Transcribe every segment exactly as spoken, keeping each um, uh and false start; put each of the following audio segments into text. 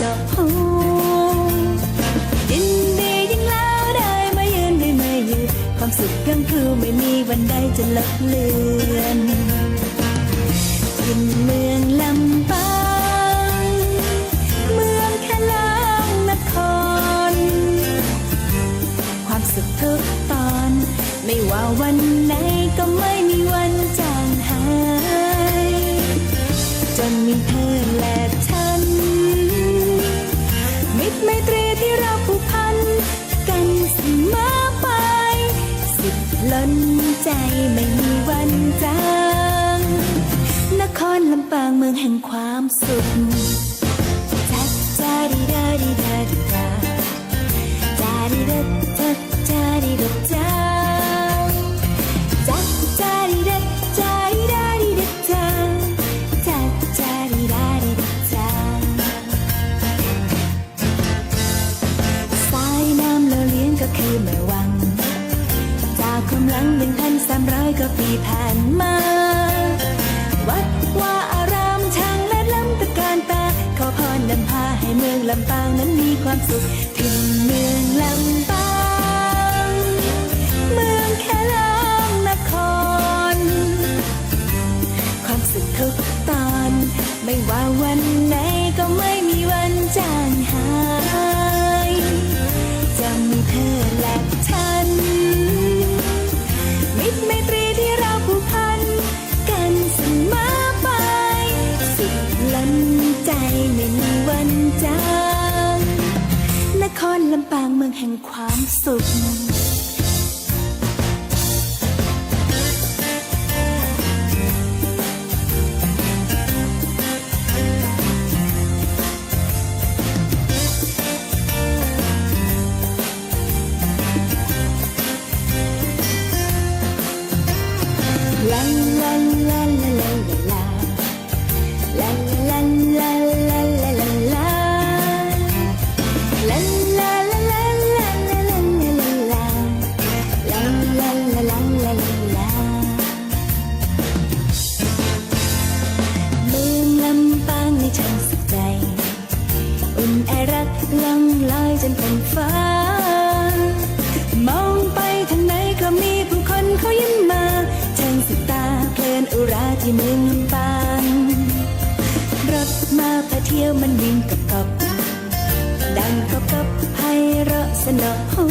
นกฮูก ยินดียิ่งแล้วได้มาเยือน ได้มาเยือน ความสุขพรั่งพรูไม่มีวันใดจะลบเลือน ถิ่นเมืองลำปาง เมืองแคะหลางนคร ความสุขทุกตอน ไม่ว่าวันไหนก็ไม่มีวันจางหาย จนมีเธอและฉัน มิตรไมตรีที่เราผูกพัน กันเสมอไป สุดล้นใจไม่มีวันจาง นครลำปางเมืองแห่งความสุข จัดจาดีดาดีดาดีดา จาดีดาจัดจาดีดาจา จัดจาดีดาจาดีดาดีดาจา จัดจาดีดาดีดาจา สายน้ำหล่อเลี้ยงก็คือแม่วัง จากความหลังหนึ่งพันสามร้อยกว่าปีผ่านมา วัดวาอารามช่างเลิศล้ำตระการตา ขอพรนำพาให้เมืองลำปางนั้นมีความสุข ถิ่นเมืองลำปาง เมืองแคะหลางนคร ความสุขทุกตอน ไม่ว่าวันไหนก็ไม่มีวันจางหาย จะมีเธอและฉัน มิตรไมตรีที่เราผูกพัน กันเสมอไป สุดล้นใจไม่มีวันจาง นครลำปางเมืองแห่งความสุข ลาลาลาลาลาลาลา ลาลาลาลาลาลาลาลา ลาลาลาลาลาลาลาลาลาลา ลาลาลาลาลาลาลาลาลาลาลา ลาลาลาลาลาลาลาลาลาลาลาลา ลาลาลาลาลาลาลาลาลา เมืองลำปางนี่ช่างสุขใจ อุ่นไอรักล่องลอยจนเต็มฟ้า มองไปทางไหนก็มีผู้คนเขายิ้มมา ช่างสุขตาเพลินอุราที่เมืองลำปาง รถม้าพาเที่ยวมันวิ่งกบกบ ดังกบกบไพเราะสนอหู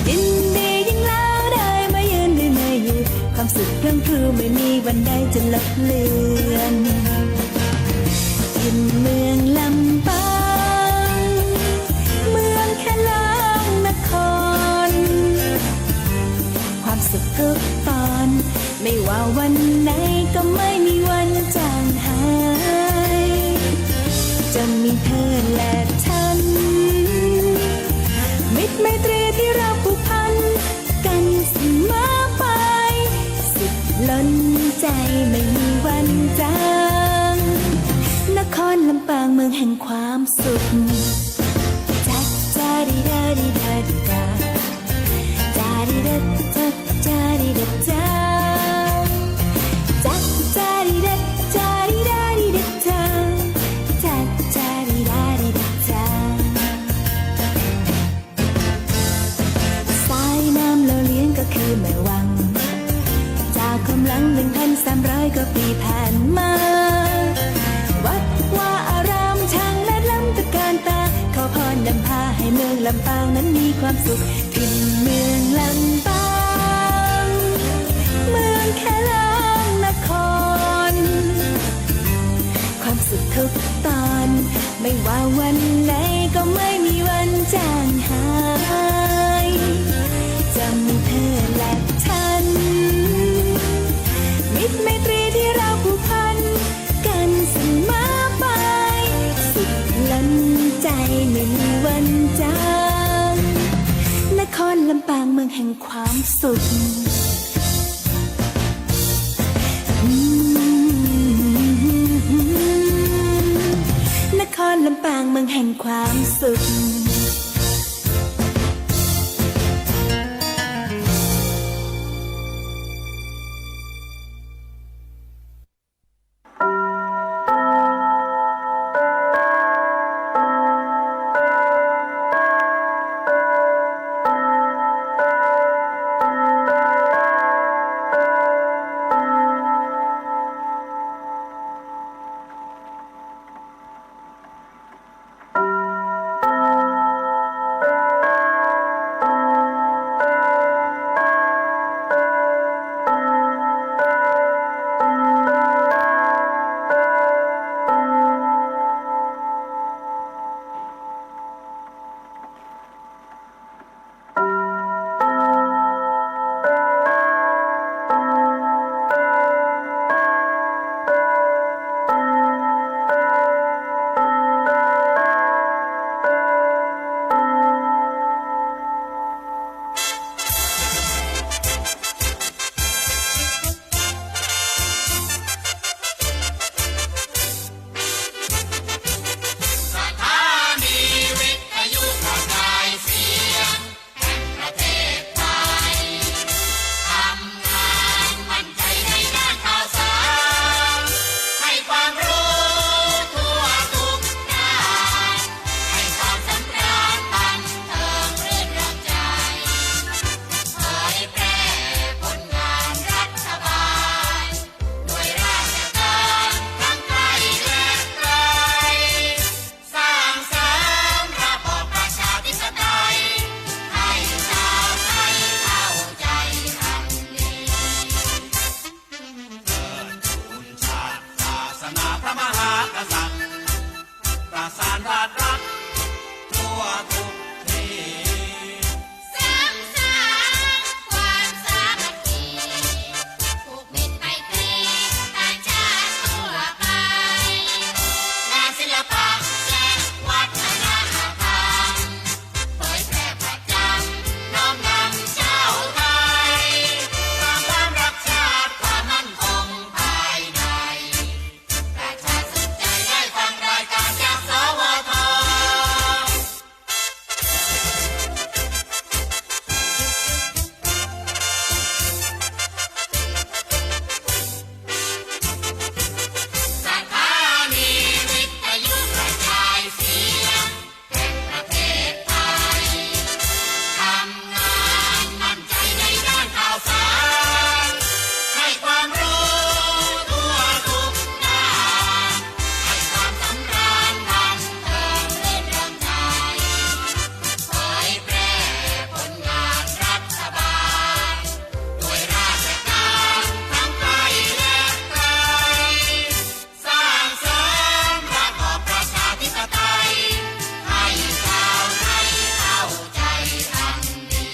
ยินดียิ่งแล้วได้มาเยือน ได้มาเยือน ความสุขพรั่งพรูไม่มีวันใดจะลบเลือน ถิ่นเมืองลำปาง เมืองแคะหลางนคร ความสุขทุกตอน ไม่ว่าวันไหนก็ไม่มีวันจางหาย จะมีเธอและฉัน มิตรไมตรีที่เราผูกพัน กันเสมอไป สุดล้นใจไม่มีวันจาง นครลำปางเมืองแห่งความสุข จัดจาดีดาดีดาดีดา จาดีดาจัดจาดีดาจา จัดจาดีดาจาดีดาดีดาจา จัดจาดีดาดีดาจา สายน้ำหล่อเลี้ยงก็คือแม่วัง จากความหลังหนึ่งพันสามร้อยกว่าปีผ่านมา วัดวาอารามช่างเลิศล้ำตระการตา ขอพรนำพาให้เมืองลำปางนั้นมีความสุข ถิ่นเมืองลำปาง เมืองแคะหลางนคร ความสุขทุกตอน ไม่ว่าวันไหนก็ไม่มีวันจางหาย จะมีเธอและฉัน มิตรไมตรีที่เราผูกพัน กันเสมอไป สุดล้นใจไม่มีวันจาง นครลำปางเมืองแห่งความสุข นครลำปางเมืองแห่งความสุข ราชรัฐทั่วทุกที่ สร้างสรรค์ความสามัคคี ผูกมิตรไมตรีต่างชาติทั่วไป งานศิลปะและวัฒนธรรม เผยแพร่ประจำ น้อมนำชาวไทย ความรักชาติ ความมั่นคงภายใน ประชาสนใจได้ฟังรายการจาก สวท. สถานีวิทยุกระจายเสียง แห่งประเทศไทย ทำงานมั่นใจในด้านข่าวสาร ให้ความรู้ทั่วทุกด้าน ให้ความสำราญบันเทิงรื่นรมใจ เผยแพร่ผลงานรัฐบาล ด้วยราชการทั้งไกลและไกล สร้างเสริมระบอบประชาธิปไตย ให้ชาวไทยเข้าใจอันดี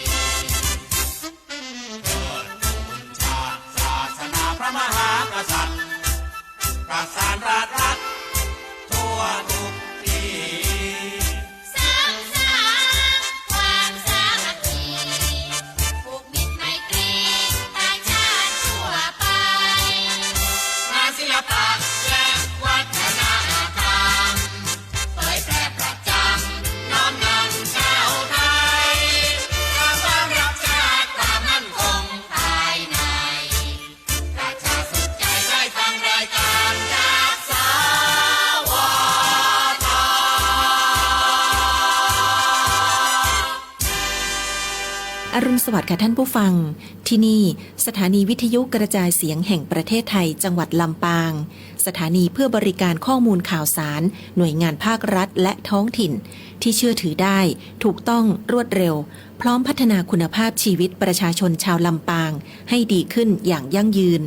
เทิดทูนชาติศาสนาพระมหากษัตริย์ ประสานราชรัฐทั่วทุกที่ สร้างสรรค์ความสามัคคี ผูกมิตรไมตรีต่างชาติทั่วไป งานศิลปะและวัฒนธรรม เผยแพร่ประจำ น้อมนำชาวไทย สร้างความรักชาติ ความมั่นคงภายใน ประชาสุขใจได้ฟังรายการจาก สวท. อรุณสวัสดิ์ค่ะท่านผู้ฟัง ที่นี่สถานีวิทยุกระจายเสียงแห่งประเทศไทยจังหวัดลำปาง สถานีเพื่อบริการข้อมูลข่าวสารหน่วยงานภาครัฐและท้องถิ่น ที่เชื่อถือได้ ถูกต้อง รวดเร็ว พร้อมพัฒนาคุณภาพชีวิตประชาชนชาวลำปางให้ดีขึ้นอย่างยั่งยืน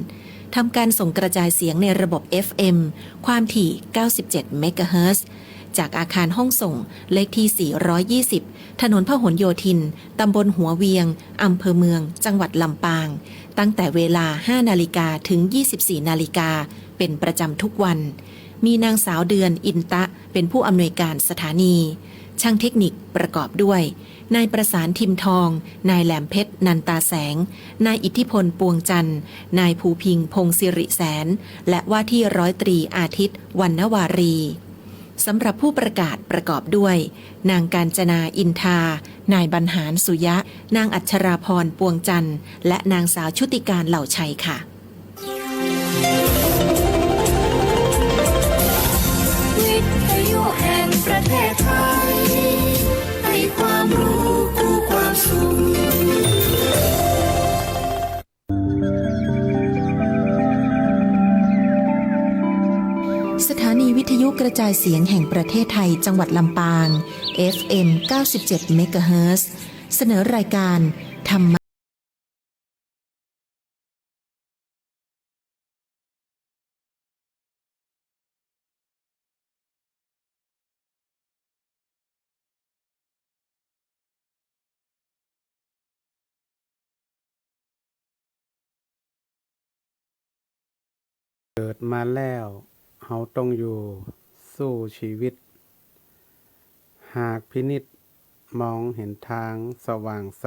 ทำการส่งกระจายเสียงในระบบ เอฟ เอ็ม ความถี่ เก้าสิบเจ็ด เมกะเฮิรตซ์ จากอาคารห้องส่งเลขที่ สี่ร้อยยี่สิบ ถนนพหลโยธิน ตำบลหัวเวียง อำเภอเมือง จังหวัดลำปาง ตั้งแต่เวลา ห้านาฬิกา ถึง ยี่สิบสี่นาฬิกา เป็นประจำทุกวัน มีนางสาวเดือน อินตะ เป็นผู้อำนวยการสถานี ช่างเทคนิคประกอบด้วย นายประสาน ทิมทอง นายแหลมเพชร นันตาแสง นายอิทธิพล ปวงจันทร์ นายภูพิงค์ พงศิริแสน และว่าที่ร้อยตรีอาทิตย์ วรรณวารี สำหรับผู้ประกาศประกอบด้วย นางกาญจนา อินทา นายบรรหาร สุยะ นางอัชราพร ปวงจันทร์ และนางสาวชุติการ เหล่าชัยค่ะ วิทยุแห่งประเทศไทย ให้ความรู้คู่ความสุข สถานีวิทยุกระจายเสียงแห่งประเทศไทยจังหวัดลำปาง เอฟ เอ็ม เก้าสิบเจ็ด เมกะเฮิรตซ์ เสนอรายการธรรมะ เกิดมาแล้ว เฮาต้องอยู่สู้ชีวิต หากพินิจมองเห็นทางสว่างใส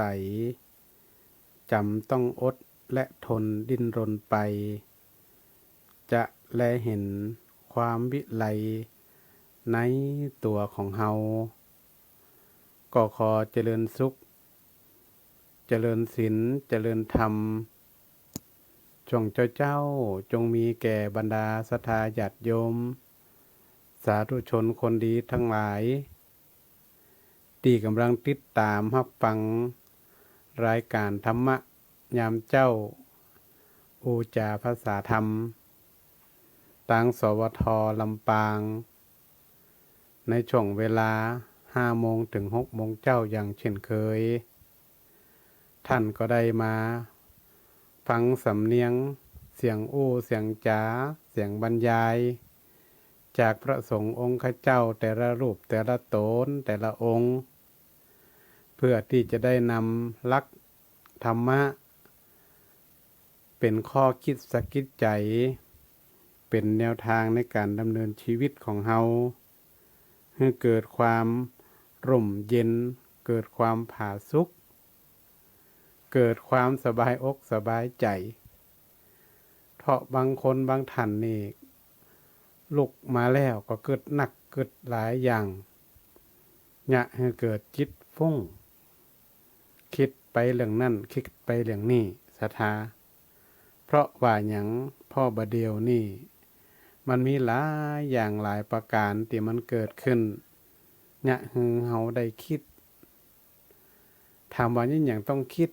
จำต้องอดและทนดิ้นรนไป จะแลเห็นความวิไลในตั๋วของเฮา ก็ขอเจริญสุข เจริญศีล เจริญธรรม ช่วงเจ๊าๆ จงมีแก่บรรดาศรัทธาญาติโยม สาธุชนคนดีทั้งหลาย ตี้ก่ำลังติดต๋ามฮับฟังรายก๋านธรรมะยามเจ๊า อู้จ๋าภาษาธรรม ตาง สวท ลำปาง ในช่วงเวลาห้าโมงเถิงหกโมงเจ๊าอย่างเช่นเคย ท่านก็ได้มาฟังสำเนียง เสียงอู้ เสียงจ๋า เสียงบรรยาย จากพระสงฆ์องค์ข้าเจ้าแต่ละรูปแต่ละต๋นแต่ละองค์ เพื่อตี้จะได้นำหลักธรรมะ เป๋นข้อคิดสะกิดใจ๋ เป๋นแนวตางในก๋านดำเนินชีวิตของเฮา หื้อเกิดความร่มเย็น เกิดความผาสุก เกิดความสบายอกสบายใจ๋ เพราะบางคนบางท่านนี่ ลุกมาแล้วก็กึ๊ดนักกึ๊ดหลายอย่าง เยียะหื้อเกิดจิตฟุ้ง กึ๊ดไปเรื่องนั้นกึ๊ดไปเรื่องนี้ ศรัทธา เพราะว่าหยัง เพราะบ่าเดี่ยวนี้ มันมีหลายอย่างหลายประก๋านตี้มันเกิดขึ้น เยียะหื้อเฮาได้กึ๊ด ถามว่าเยียะหยังต้องกึ๊ด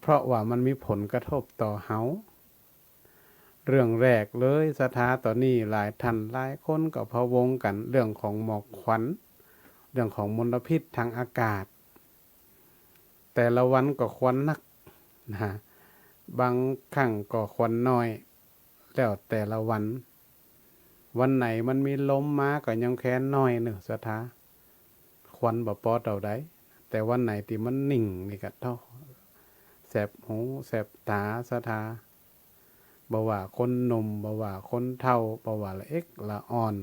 เพราะว่ามันมีผลกระทบต่อเฮา เรื่องแรกเลย ศรัทธา ต๋อนนี้หลายท่านหลายคนก็พะวงกั๋น เรื่องของหมอกควัน เรื่องของมลพิษทางอากาศ แต่ละวันก็ควันนักนะ บางครั้งก็ควันน้อย แล้วแต่ละวัน วันไหนมันมีลมมาก็ยังแค่น้อยเน่อ ศรัทธา ควันบ่ปอเต้าใด แต่วันไหนตี้มันนิ่งนี่ก็เต้า แสบหูแสบต๋า ศรัทธา บ่ว่าคนหนุ่ม บ่ว่าคนเฒ่า บ่ว่าละเอ็กละอ่อน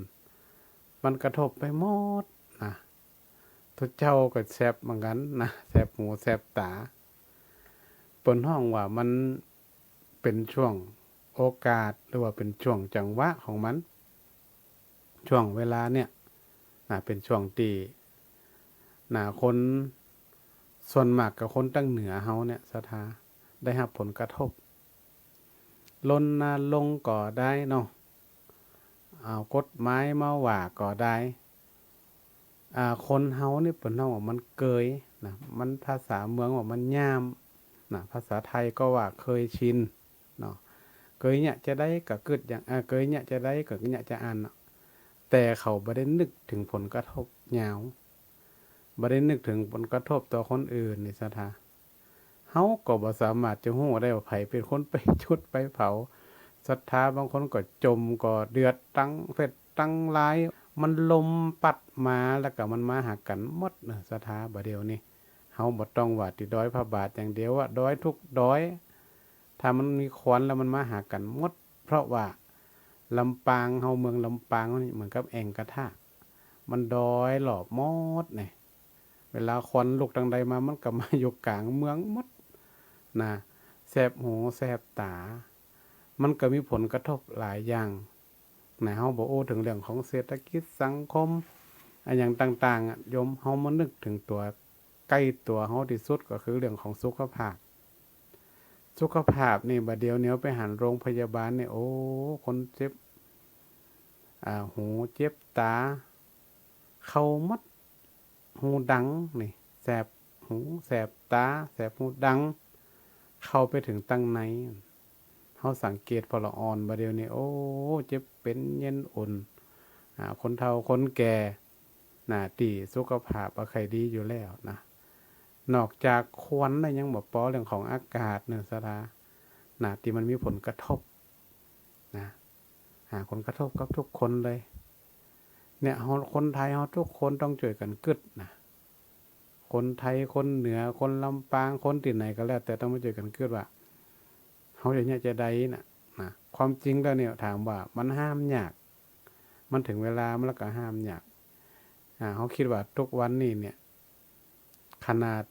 มันกระทบไปหมดนะ ตุ๊เจ้าก็แสบเหมือนกั๋นนะ แสบหูแสบต๋า เปิ้นฮ้องว่ามันเป๋นช่วงโอกาส หรือว่าเป๋นช่วงจังหวะของมัน ช่วงเวลาเนี่ยนะ เป๋นช่วงตี้นะ คนส่วนมากก็คนตังเหนือเฮาเนี่ย ศรัทธา ได้ฮับผลกระทบ รณรงค์ก็ได้เนาะ เอากฎหมายมาว่าก็ได้ อ่า คนเฮานี่เปิ้นฮ้องว่ามันเกยนะ มันภาษาเมืองว่ามันย่ามนะ ภาษาไทยก็ว่าเคยชินเนาะ เกยเยียะจาใดก็กึ๊ดอย่าง อ่า เกยเยียะจาใดก็เยียะจาอั้นเนาะ แต่เขาบ่ได้นึกเถิงผลกระทบยาว บ่ได้นึกเถิงผลกระทบต่อคนอื่นนี่ ศรัทธา เฮาก็บ่สามารถจะฮู้ได้ว่าใผเป๋นคนไปจุดไปเผา ศรัทธา บางคนก็จ่มก็เดือด ตังเพชรตังลาย มันลมปั๊ดมาแล้วก็มันมาหากั๋นหมดเน่อ ศรัทธา บ่าเดี่ยวนี้ เฮาบ่ต้องว่าตี้ดอยพระบาทอย่างเดียวอะ ดอยทุกดอย ถ้ามันมีควันแล้วมันมาหากั๋นหมด เพราะว่าลำปางเฮา เมืองลำปางเฮานี่เหมือนกับแอ่งกระทะ มันดอยหลอบหมดเนี่ย เวลาควันลุกตังใดมา มันก็มาอยู่ก๋างเมืองหมดนะ แสบหูแสบต๋า มันก็มีผลกระทบหลายอย่างนะ เฮาบ่อู้เถิงเรื่องของเศรษฐกิจสังคม อะหยังต่างๆ อะ โยม เฮามานึกเถิงตั๋วใก้ตั๋วเฮาตี้สุดก็คือเรื่องของสุขภาพ สุขภาพนี่บ่าเดี่ยวนี้ไปหันโรงพยาบาลนี่ โอ้ คนเจ็บ อ่า หูเจ็บต๋า เข้าหมด หูดังนี่ แสบหูแสบต๋า แสบหูดัง เข้าไปเถิงตังใน เฮาสังเกตผ่อละอ่อนบ่าเดี่ยวนี้ โอ้ เจ็บเป๋นเย็นอุ่น อ่า คนเฒ่าคนแก่นะ ตี้สุขภาพบ่ใค่ดีอยู่แล้วนะ นอกจากควันแล้วยังบ่ปอ เรื่องของอากาศเน่อ ศรัทธา นะ ตี้มันมีผลกระทบนะ อ่า ผลกระทบกับทุกคนเลย เนี่ย เฮาคนไทยเฮาทุกคนต้องจ้วยกั๋นกึ๊ดนะ คนไทย คนเหนือ คนลำปาง คนตี้ไหนก็แล้วแต่ ต้องมาจ้วยกั๋นกึ๊ดว่า เฮาจะเยียะจาใดนะ นะ ความจริงแล้วเนี่ย ถามว่ามันห้ามยาก มันเถิงเวลามันแล้วก็ห้ามยาก อ่า เฮาคิดว่าทุกวันนี้เนี่ย ขนาด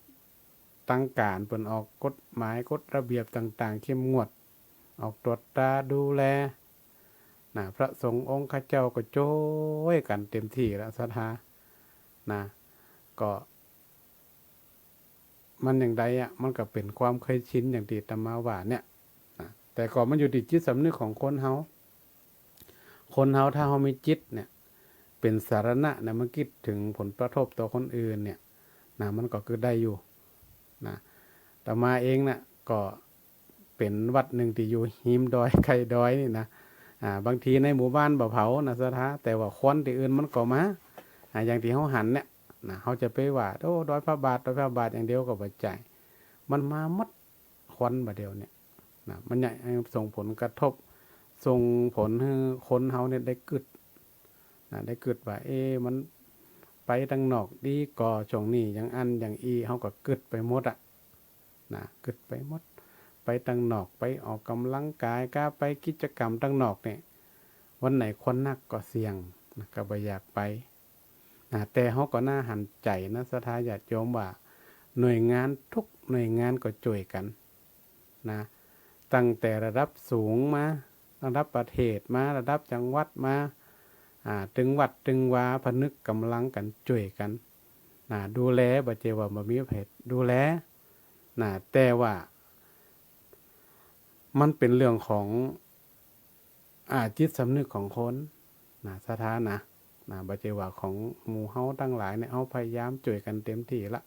ตังก๋านเปิ้นออกกฎหมายกฎระเบียบต่างๆ เข้มงวด ออกตรวจตราดูแลนะ พระสงฆ์องค์ข้าเจ้าก็จ้วยกั๋นเต็มตี้แล้ว ศรัทธา นะ ก็ มันอย่างใดอะ มันก็เป๋นความเคยชินอย่างตี้อาตมาว่าเนี่ยนะ แต่ก็มันอยู่ตี้จิตสำนึกของคนเฮา คนเฮาถ้าเฮามีจิตเนี่ย เป๋นสรณะเนี่ย มันกึ๊ดเถิงผลกระทบต่อคนอื่นเนี่ยนะ มันก็กึ๊ดได้อยู่นะ อาตมาเองน่ะ ก็เป๋นวัดนึ่งตี้อยู่ฮิมดอย ใก้ดอยนี่นะ อ่า บางทีในหมู่บ้านบ่เผานะ ศรัทธา แต่ว่าควันตี้อื่นมันก็มา อ่า อย่างตี้เฮาหันเนี่ยนะ เฮาจะไปว่า โอ้ ดอยพระบาท ดอยพระบาทอย่างเดียวก็บ่ใจ้ มันมาหมด ควันบ่าเดี่ยวเนี่ยนะ มันเยียะหื้อส่งผลกระทบ ส่งผลหื้อคนเฮาเนี่ยได้กึ๊ด นะ ได้กึ๊ดว่า เอ๊ะ มันไปตังนอกดีก่อ ช่วงนี้อย่างอั้นอย่างอี้ เฮาก็กึ๊ดไปหมดอะ นะ กึ๊ดไปหมด ไปตังนอก ไปออกกำลังกาย ก้าไปกิจกรรมตังนอกเนี่ย วันไหนคนนักก็เสี่ยง นะ ก็บ่อยากไป นะ แต่เฮาก็น่าหันใจ๋นะ ศรัทธาญาติโยม ว่าหน่วยงานทุกหน่วยงานก็จ้วยกั๋น นะ ตั้งแต่ระดับสูงมา ระดับประเทศมา ระดับจังหวัดมา อ่า ตึงวัดตึงวา ผนึกก๋ำลังกั๋นจ้วยกั๋น นะ ดูแล บ่ใจ้ว่าบ่มีไผดูแล นะ แต่ว่ามันเป๋นเรื่องของ อ่า จิตสำนึกของคน นะ ศรัทธานะ นะ บ่ใจ้ว่าของหมู่เฮาตังหลายเนี่ย เฮาพยายามจ้วยกั๋นเต็มที่ละ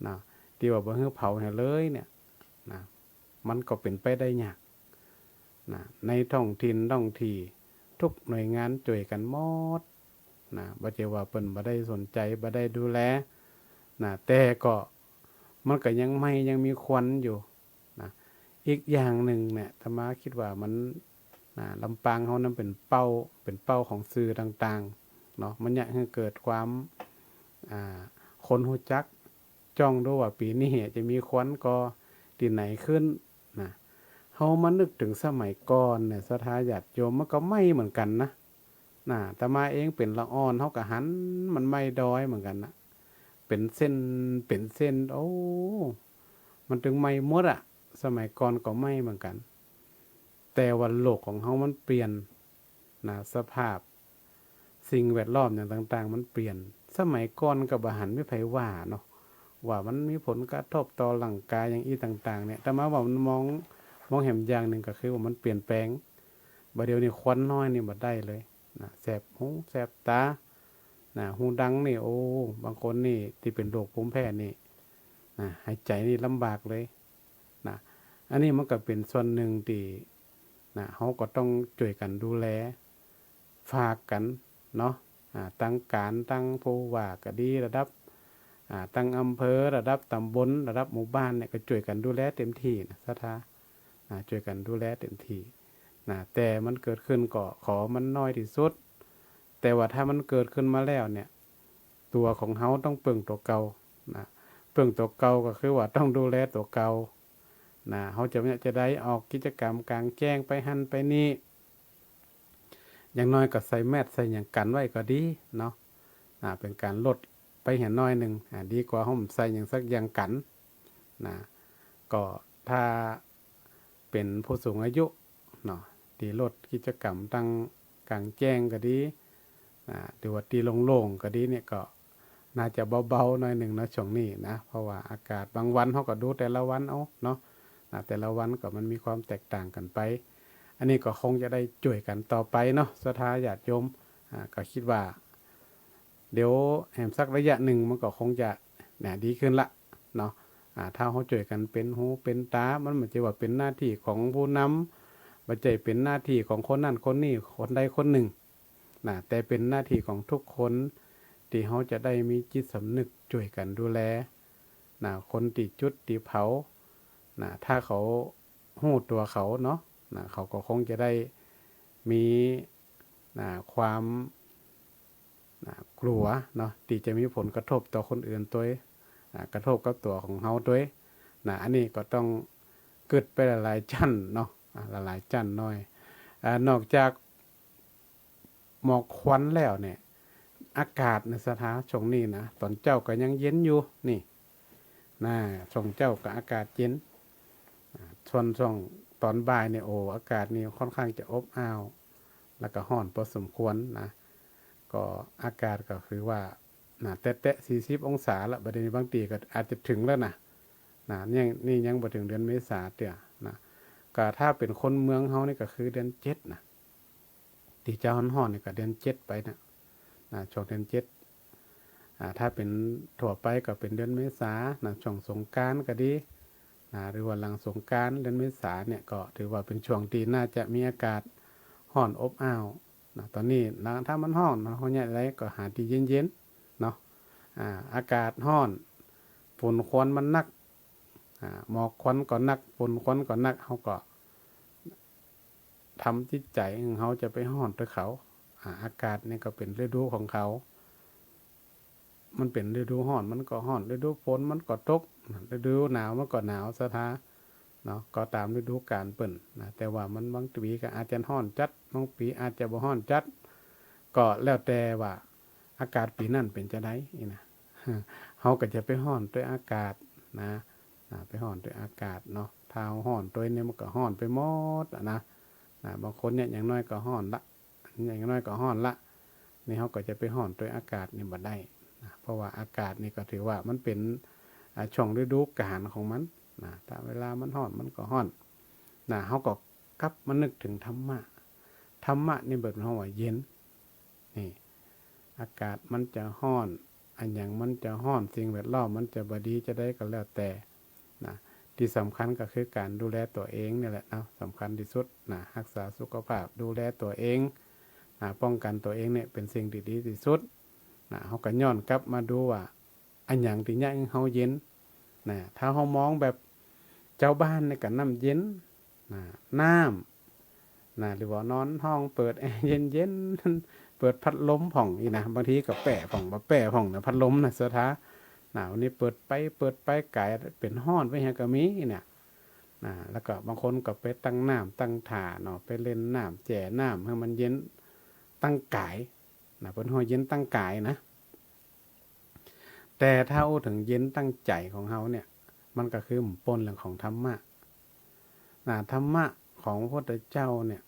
นะ ตี้ว่าบ่หื้อเผาหื้อเลยเนี่ย นะ มันก็เป๋นไปได้ยาก นะ ในท้องถิ่นท้องที่ ทุกหน่วยงานจ้วยกั๋นหมด นะ บ่ใจ้ว่าเปิ้นบ่ได้สนใจ๋ บ่ได้ดูแล นะ แต่ก็ มันก็ยังไหม้ ยังมีควันอยู่ นะ อีกอย่างนึ่งเนี่ย อาตมาคิดว่ามัน นะ ลำปางเฮานั้นเป๋นเป้า เป๋นเป้าของสื่อต่างๆ เนาะ มันเยียะหื้อเกิดความ อ่า คนฮู้จัก จ้องดูว่าปี๋นี้จะมีควันก่อตี้ไหนขึ้น นะ เฮามานึกเถิงสมัยก่อนเนี่ย ศรัทธาญาติโยม มันก็ไหม้เหมือนกั๋นนะ นะ อาตมาเองเป๋นละอ่อน เฮาก็หันมันไหม้ดอยเหมือนกั๋นนะ เป๋นเส้น เป๋นเส้น โอ้ มันตึงไหม้หมดอะ สมัยก่อนก็ไหม้เหมือนกั๋น แต่ว่าโลกของเฮามันเปลี่ยน นะ สภาพสิ่งแวดล้อมอย่างต่างๆ มันเปลี่ยน สมัยก่อนก็บ่หันมีไผว่าเนาะ ว่ามันมีผลกระทบต่อร่างกายอย่างอี้ต่างๆ เนี่ย อาตมาว่ามันมอง มองแหมอย่างนึ่งก็คือว่ามันเปลี่ยนแปลง บ่าเดี่ยวนี้ควันน้อยนี่บ่ได้เลย นะ แสบหูแสบต๋า นะ หูดังนี่ โอ้ บางคนนี่ตี้เป๋นโรคภูมิแพ้นี่ นะ หายใจ๋นี่ลำบากเลย นะ อันนี้มันก็เป๋นส่วนนึ่งตี้ นะ เฮาก็ต้องจ้วยกั๋นดูแล ฝากกั๋นเนาะ อ่า ตังก๋าน ตังผู้ว่าก็ดี ระดับ อ่า ตังอำเภอ ระดับต๋ำบล ระดับหมู่บ้านเนี่ย ก็จ้วยกั๋นดูแลเต็มตี้นะ ศรัทธา อ่า จ้วยกั๋นดูแลเต็มตี้ นะ แต่มันเกิดขึ้นก็ขอมันน้อยตี้สุด แต่ว่าถ้ามันเกิดขึ้นมาแล้วเนี่ย ตั๋วของเฮาต้องเปิ้งตั๋วเก่า นะ เปิ้งตั๋วเก่าก็คือว่าต้องดูแลตั๋วเก่า นะ เฮาจะ จะได้ออกกิจกรรมก๋างแจ้งไปหั้นไปนี่ อย่างน้อยก็ใส่แมสใส่หยังกั๋นไว้ก็ดีเนาะ อ่า เป๋นก๋านลดไปเหียน้อยนึ่ง อ่า ดีกว่าเฮาบ่ใส่หยังสักอย่างกั๋น นะ ก็ถ้าเป๋นผู้สูงอายุเนาะ ตี้ลดกิจกรรมตังก๋างแจ้งก็ดี อ่า หรือว่าตี้โล่งๆ ก็ดีเนี่ย ก็น่าจะเบาๆ หน้อยนึ่งเนาะ ช่วงนี้นะ เพราะว่าอากาศบางวันเฮาก็ดูแต่ละวันเอาเนาะ นะ แต่ละวันก็มันมีความแตกต่างกั๋นไป อันนี้ก็คงจะได้จ้วยกั๋นต่อไปเนาะ ศรัทธาญาติโยม อ่า ก็คิดว่า เดี๋ยวแหมสักระยะนึ่งมันก็คงจะ นะ ดีขึ้นละเนาะ อ่า ถ้าเฮาจ้วยกั๋นเป๋นหูเป๋นต๋า มันบ่ใจ้ว่าเป๋นหน้าตี้ของผู้นำ บ่ใจ้เป๋นหน้าตี้ของคนนั้นคนนี้ คนใดคนนึ่ง นะ แต่เป๋นหน้าตี้ของทุกคน ตี้เฮาจะได้มีจิตสำนึกจ้วยกั๋นดูแล นะ คนตี้จุดตี้เผา นะ ถ้าเขาฮู้ตั๋วเขาเนาะ นะ เขาก็คงจะได้มี นะ ความ นะ กั๋วเนาะ ตี้จะมีผลกระทบต่อคนอื่นตวย นะ กระทบกับตั๋วของเฮาตวย นะ อันนี้ก็ต้องกึ๊ดไปหลายๆ จั้นเนาะ อ่า หลายๆ จั้นหน้อย อ่า นอกจากหมอกควันแล้วเนี่ย อากาศในศรัทธาช่วงนี้นะ ต๋อนเจ๊าก็ยังเย็นอยู่นี่ นะ ช่วงเจ๊าก็อากาศเย็น อ่า ส่วนช่วงต๋อนบ่ายเนี่ย โอ้ อากาศนี่ค่อนข้างจะอบอ้าว แล้วก็ฮ้อนพอสมควรนะ ก็อากาศก็คือว่า นะ แตะๆ สี่สิบองศาละ บ่าเดี่ยวนี้บางตี้ก็อาจจะเถิงแล้วนะ นะ นี่ นี่ยังบ่เถิงเดือนเมษาเตื้อนะ ก็ถ้าเป๋นคนเมืองเฮานี่ก็คือเดือนเจ็ดนะ ตี้จะฮ้อนๆ นี่ก็เดือนเจ็ดไปนะ นะ ช่วงเดือนเจ็ด อ่า ถ้าเป๋นทั่วไปก็เป๋นเดือนเมษานะ ช่วงสงกรานต์ก็ดี นะ หรือว่าหลังสงกรานต์เดือนเมษาเนี่ย ก็ถือว่าเป๋นช่วงตี้น่าจะมีอากาศฮ้อนอบอ้าวนะ ต๋อนนี้นะ ถ้ามันฮ้อนเนาะ เฮาเยียะใดก็หาตี้เย็นๆ เนาะ อ่า อากาศฮ้อน ฝุ่นควันมันนัก อ่า หมอกควันก็นัก ฝุ่นควันก็นัก เฮาก็ ทำจิตใจ๋ของเฮาจะไปฮ้อนตวยเขา อ่า อากาศนี่ก็เป๋นฤดูของเขา มันเป๋นฤดูฮ้อนมันก็ฮ้อน ฤดูฝนมันก็ตก ฤดูหนาวมันก็หนาว ศรัทธา เนาะ ก็ต๋ามฤดูกาลเปิ้นนะ แต่ว่ามันบางปี๋ก็อาจจะฮ้อนจัด บางปี๋อาจจะบ่ฮ้อนจัด ก็แล้วแต่ว่าอากาศปี๋นั้นเป๋นจาใดนี่นะ เฮาก็จะไปฮ้อนตวยอากาศนะ นะ ไปฮ้อนตวยอากาศเนาะ ถ้าเฮาฮ้อนตวยนี่มันก็ฮ้อนไปหมดอะนะ นะ บางคนเนี่ยอย่างน้อยก็ฮ้อนละ อย่างน้อยก็ฮ้อนละ นี่เฮาก็จะไปฮ้อนตวยอากาศนี่บ่ได้นะ เพราะว่าอากาศนี่ก็ถือว่ามันเป๋น อ่า ช่วงฤดูกาลของมันนะ ถ้าเวลามันฮ้อนมันก็ฮ้อนนะ เฮาก็กลับมานึกเถิงธรรมะ ธรรมะนี่เปิ้นฮ้องว่าเย็น นี่ อากาศมันจะฮ้อน อะหยังมันจะฮ้อน สิ่งแวดล้อมมันจะบ่ดีจาใดก็แล้วแต่นะ ตี้สำคัญก็คือก๋านดูแลตั๋วเองนี่แหละเนาะ สำคัญตี้สุดนะ ฮักษาสุขภาพ ดูแลตั๋วเองนะ ป้องกั๋นตั๋วเองเนี่ยเป๋นสิ่งตี้ดีตี้สุดนะ เฮาก็ย้อนกลับมาดูว่า อะหยังตี้เยียะหื้อเฮาเย็นนะ ถ้าเฮามองแบบจาวบ้านนี่ก็น้ำเย็นนะ น้ำนะ หรือว่านอนห้องเปิดแอร์เย็นๆ เปิดพัดลมพ่องอี้นะ บางทีก็แป้พ่อง บ่แป้พ่องนะ พัดลมนะ ศรัทธา นะ วันนี้เปิดไป เปิดไป ก๋ายเป๋นฮ้อนไปเหียก็มีเนี่ยนะ แล้วก็บางคนก็ไปตั้งน้ำตั้งถ่าเนาะ ไปเล่นน้ำแจ่น้ำหื้อมันเย็นตังก๋ายนะ เปิ้นฮ้องเย็นตังก๋ายนะ แต่ถ้าอู้เถิงเย็นตังใจ๋ของเฮาเนี่ย มันก็คือมันป้นเรื่องของธรรมะนะ ธรรมะของพระพุทธเจ้าเนี่ย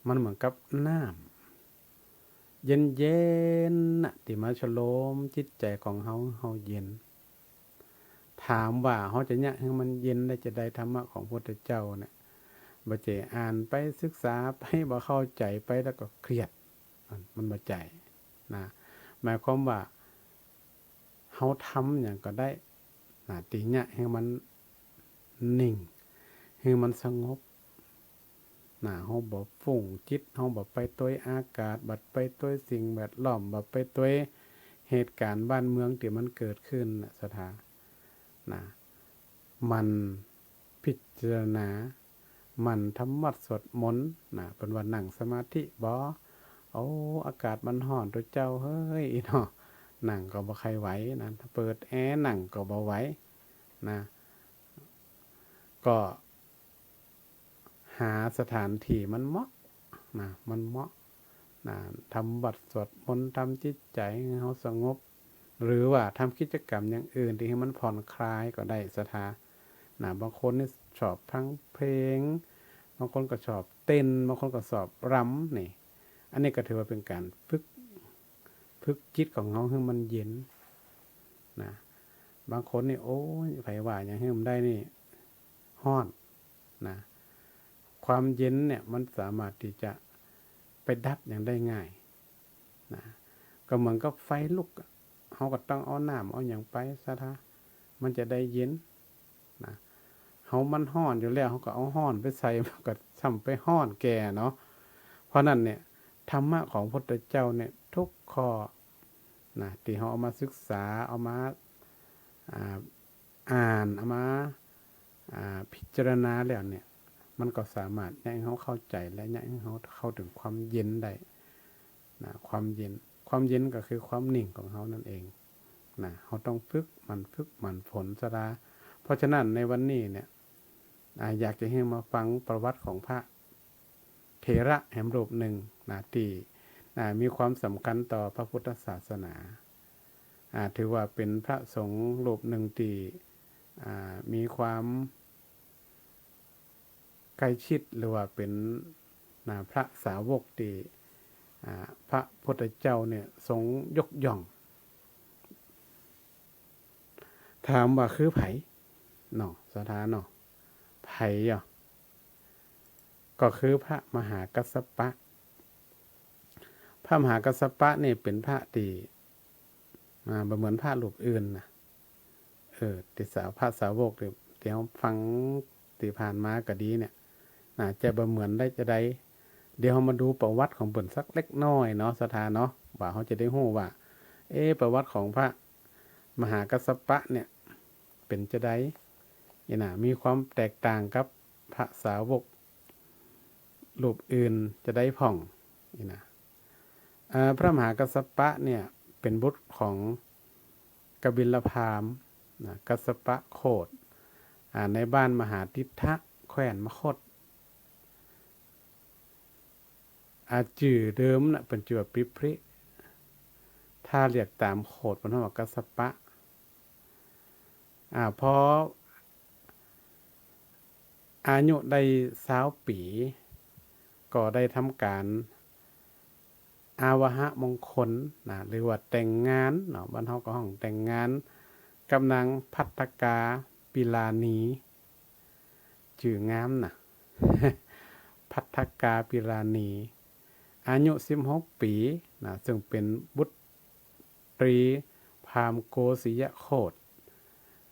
มันเหมือนกับน้ำเย็นๆ นะ ตี้มาชโลมจิตใจ๋ของเฮา เฮาเย็น ถามว่าเฮาจะเยียะหื้อมันเย็นได้จาใด ธรรมะของพระพุทธเจ้าเนี่ย บ่ใจ้อ่านไปศึกษาไป บ่เข้าใจ๋ไปแล้วก็เครียด มัน มันบ่ใจ้นะ หมายความว่า เฮาทำหยังก็ได้นะ ตี้เยียะหื้อมันนิ่ง หื้อมันสงบนะ เฮาบ่ฟุ้งจิต เฮาบ่ไปตวยอากาศ บ่ไปตวยสิ่งแวดล้อม บ่ไปตวยเหตุก๋ารณ์บ้านเมืองตี้มันเกิดขึ้นนะ ศรัทธา นะ หมั่นพิจารณา หมั่นทำวัตรสวดมนต์นะ เปิ้นว่านั่งสมาธิบ่ โอ้ อากาศมันฮ้อนตั๊วเจ้าเฮ้ยเนาะ นั่งก็บ่ใค่ไหวนะ เปิดแอร์นั่งก็บ่ไหวนะ ก็ หาสถานตี้มันเหมาะนะ มันเหมาะนะ ทำวัตรสวดมนต์ ทำจิตใจ๋หื้อเฮาสงบ หรือว่าทำกิจกรรมอย่างอื่นตี้หื้อมันผ่อนคลายก็ได้ ศรัทธานะ บางคนนี่ชอบฟังเพลง บางคนก็ชอบเต้น บางคนก็ชอบรำนี่ อันนี้ก็ถือว่าเป๋นก๋านฝึก ฝึกจิตของเฮาหื้อมันเย็นนะ บางคนนี่ โอ้ย ใผว่าหยังหื้อมันได้นี่ ฮ้อนนะ ความเย็นเนี่ยมันสามารถตี้จะไปดับหยังได้ง่ายนะ ก็เหมือนกับไฟลุกอะ เฮาก็ต้องเอาน้ำเอาหยังไป ศรัทธา มันจะได้เย็นนะ เฮามันฮ้อนอยู่แล้ว เฮาก็เอาฮ้อนไปใส่ มันก็ซ้ำไปฮ้อนแก่เนาะ เพราะนั้นเนี่ย ธรรมะของพระพุทธเจ้าเนี่ย ทุกข้อนะ ตี้เฮาเอามาศึกษา เอามา อ่า อ่าน เอามา อ่า พิจารณาแล้วเนี่ย มันก็สามารถเยียะหื้อเฮาเข้าใจ๋ และเยียะหื้อเฮาเข้าเถิงความเย็นได้นะ ความเย็น ความเย็นก็คือความนิ่งของเฮานั่นเองนะ เฮาต้องฝึกหมั่น ฝึกหมั่นฝน ศรัทธา เพราะฉะนั้นในวันนี้เนี่ย อ่า อยากจะหื้อมาฟังประวัติของพระเถระแหมรูปหนึ่งนะ ตี้ อ่า มีความสำคัญต่อพระพุทธศาสนา อ่า ถือว่าเป๋นพระสงฆ์รูปหนึ่งตี้ อ่า มีความใกล้ชิด หรือว่าเป๋น นะ พระสาวกตี้ อ่า พระพุทธเจ้าเนี่ยทรงยกย่อง ถามว่าคือใผเนาะ ศรัทธาเนาะ ใผอ่ะ ก็คือพระมหากัสสปะ พระมหากัสสปะนี่เป๋นพระตี้ อ่า บ่เหมือนพระรูปอื่นนะ เออ ตี้สาว พระสาวกตี้ ตี้เฮาฟังตี้ผ่านมาก็ดีเนี่ย น่าจะบ่เหมือนได้จาใด เดี๋ยวเฮามาดูประวัติของเปิ้นสักเล็กน้อยเนาะ ศรัทธาเนาะ ว่าเฮาจะได้ฮู้ว่า เอ๊ะ ประวัติของพระมหากัสสปะเนี่ย เป๋นจาใด นี่นะ มีความแตกต่างกับพระสาวก รูปอื่นจะได้พ่อง นี่นะ อ่า พระมหากัสสปะเนี่ยเป๋นบุตรของกบิลพราหมณ์นะ กัสสปะโขด อ่า ในบ้านมหาทิฏฐะ แคว่นมคธ อ่า จื้อเดิมน่ะเป๋นจื้อว่าปิพริ ถ้าเรียกต๋ามโขดเปิ้นฮ้องว่ากัสสปะ อ่า พอ อายุได้ซาวปี๋ ก็ได้ทำก๋านอาวหมงคลนะ หรือว่าแต่งงานเนาะ บ้านเฮาก็ฮ้องแต่งงาน กับนางภัททกาปิลานี จื้องามนะ ภัททกาปิลานี อายุสิบหกปี๋นะ ซึ่งเป๋นบุตรีพราหมณ์โกสิยโขด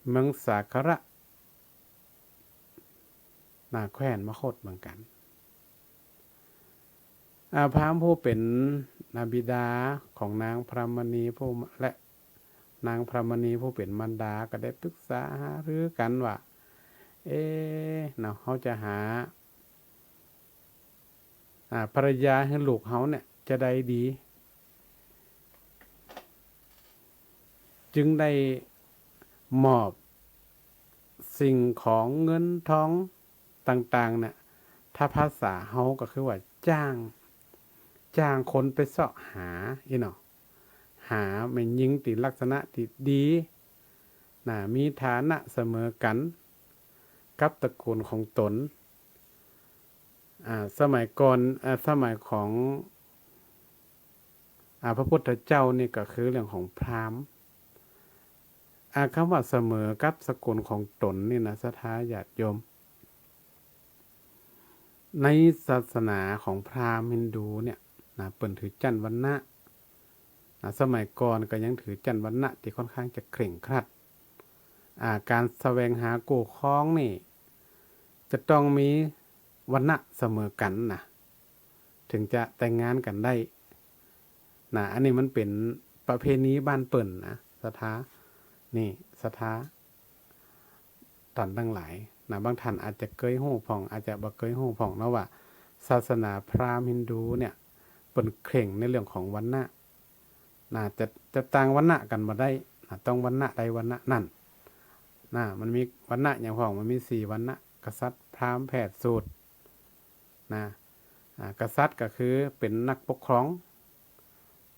เมืองสาคระ นะ แคว่นมคธเหมือนกั๋น อ่า พราหมณ์ผู้เป๋น นะ บิดาของนางพรหมณีผู้ และนางพรหมณีผู้เป๋นมารดาก็ได้ปรึกษาหารือกั๋นว่า เอ๊ะ เนาะ เฮาจะหา อ่า ภรรยาหื้อลูกเฮาเนี่ยจะใดดี จึงได้มอบสิ่งของเงินทองต่างๆ เนี่ย ถ้าภาษาเฮาก็คือว่าจ้าง จ้างคนไปเซาะหา อี้เนาะ หาแม่ญิงตี้ลักษณะตี้ดี นะ มีฐานะเสมอกั๋นกับตระกูลของต๋น อ่า สมัยก่อน อ่า สมัยของ อ่า พระพุทธเจ้านี่ก็คือเรื่องของพราหมณ์ อ่า กำว่าเสมอกับสกุลของต๋นนี่นะ ศรัทธาญาติโยม ในศาสนาของพราหมณ์ฮินดูเนี่ยนะ เปิ้นถือจั้นวรรณะนะ สมัยก่อนก็ยังถือจั้นวรรณะตี้ค่อนข้างจะเคร่งครัด อ่า ก๋านแสวงหากู้ครองนี่ จะต้องมีวรรณะเสมอกั๋นนะ เถิงจะแต่งงานกั๋นได้นะ อันนี้มันเป๋นประเพณีบ้านเปิ้นนะ ศรัทธา นี่ ศรัทธา ต้านตังหลายนะ บางต้านอาจจะเกยฮู้พ่อง อาจจะบ่เกยฮู้พ่องเนาะว่า ศาสนาพราหมณ์ฮินดูเนี่ย เปิ้นเคร่งในเรื่องของวรรณะนะ จะ จะต่างวรรณะกั๋นบ่ได้นะ ต้องวรรณะใดวรรณะนั้นนะ มันมีวรรณะหยังพ่อง มันมีสี่วรรณะ กษัตริย์ พราหมณ์ แพทย์ สูตร นะ อ่า กษัตริย์ก็คือเป๋นนักปกครอง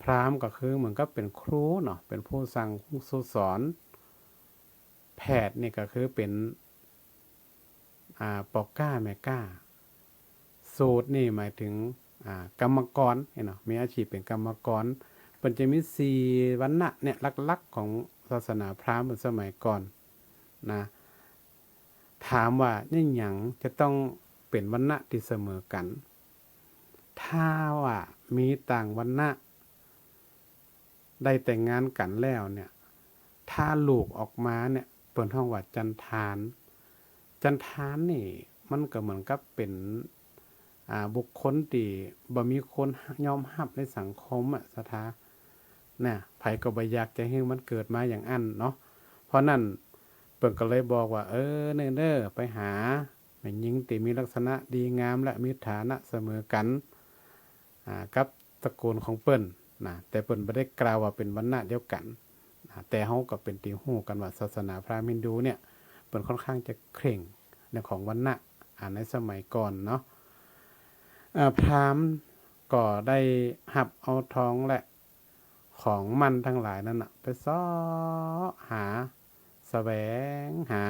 พราหมณ์ก็คือเหมือนกับเป๋นครูเนาะ เป๋นผู้สั่งผู้สอน แพทย์นี่ก็คือเป๋น อ่า ป้อก๊าแม่ก๊า สูตรนี่หมายถึง อ่า กรรมกร เนาะ มีอาชีพเป๋นกรรมกร เปิ้นจะมีสี่วรรณะเนี่ย หลักๆ ของศาสนาพราหมณ์สมัยก่อนนะ ถามว่าเนี่ยหยังจะต้องเป๋นวรรณะตี้เสมอกั๋น ถ้าว่ามีต่างวรรณะ ได้แต่งงานกั๋นแล้วเนี่ย ถ้าลูกออกมาเนี่ย เปิ้นฮ้องว่าจันทาน จันทานนี่มันก็เหมือนกับเป๋น อ่า บุคคลตี้บ่มีคนยอมฮับในสังคมอะ ศรัทธา นะ ใผก็บ่อยากจะหื้อมันเกิดมาอย่างอั้นเนาะ เพราะนั้นเปิ้นก็เลยบอกว่า เออ เน่อ เน่อ ไปหาแม่ญิงตี้มีลักษณะดีงามและมีฐานะเสมอกั๋น อ่า กับตระกูลของเปิ้นนะ แต่เปิ้นบ่ได้กล่าวว่าเป๋นวรรณะเดียวกั๋นนะ แต่เฮาก็เป๋นตี้ฮู้กั๋นว่าศาสนาพราหมณ์ฮินดูเนี่ย เปิ้นค่อนข้างจะเคร่งเรื่องของวรรณะ อ่า ในสมัยก่อนเนาะ อ่า พราหมณ์ก็ได้ฮับเอาทองและของหมั้นตังหลายนั้นน่ะ ไปเซาะหา แสวงหา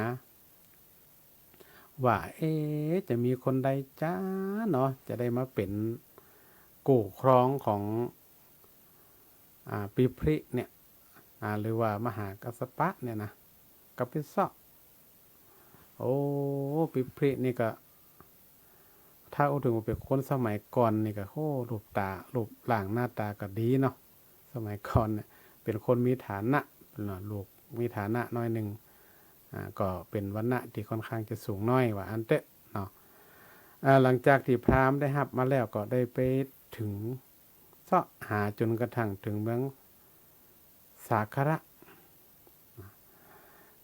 ว่า เอ๊ะ จะมีคนใดจ๊ะเนาะ จะได้มาเป๋นกู้ครองของ อ่า ปิพริเนี่ย อ่า หรือว่ามหากัสสปะเนี่ยนะ ก็ไปเซาะ โอ้ ปิพรินี่ก็ ถ้าอู้เถิงว่าเป๋นคนสมัยก่อนนี่ก็ โอ้ รูปต๋า รูปร่างหน้าต๋าก็ดีเนาะ สมัยก่อนเนี่ย เป๋นคนมีฐานะเนาะ ลูกมีฐานะหน้อยนึ่ง อ่า ก็เป๋นวรรณะตี้ค่อนข้างจะสูงหน้อย ว่าอั้นเต๊อะเนาะ อ่า หลังจากตี้พราหมณ์ได้ฮับมาแล้ว ก็ได้ไปเถิง เซาะหาจ๋นกระทั่งเถิงเมืองสาคระ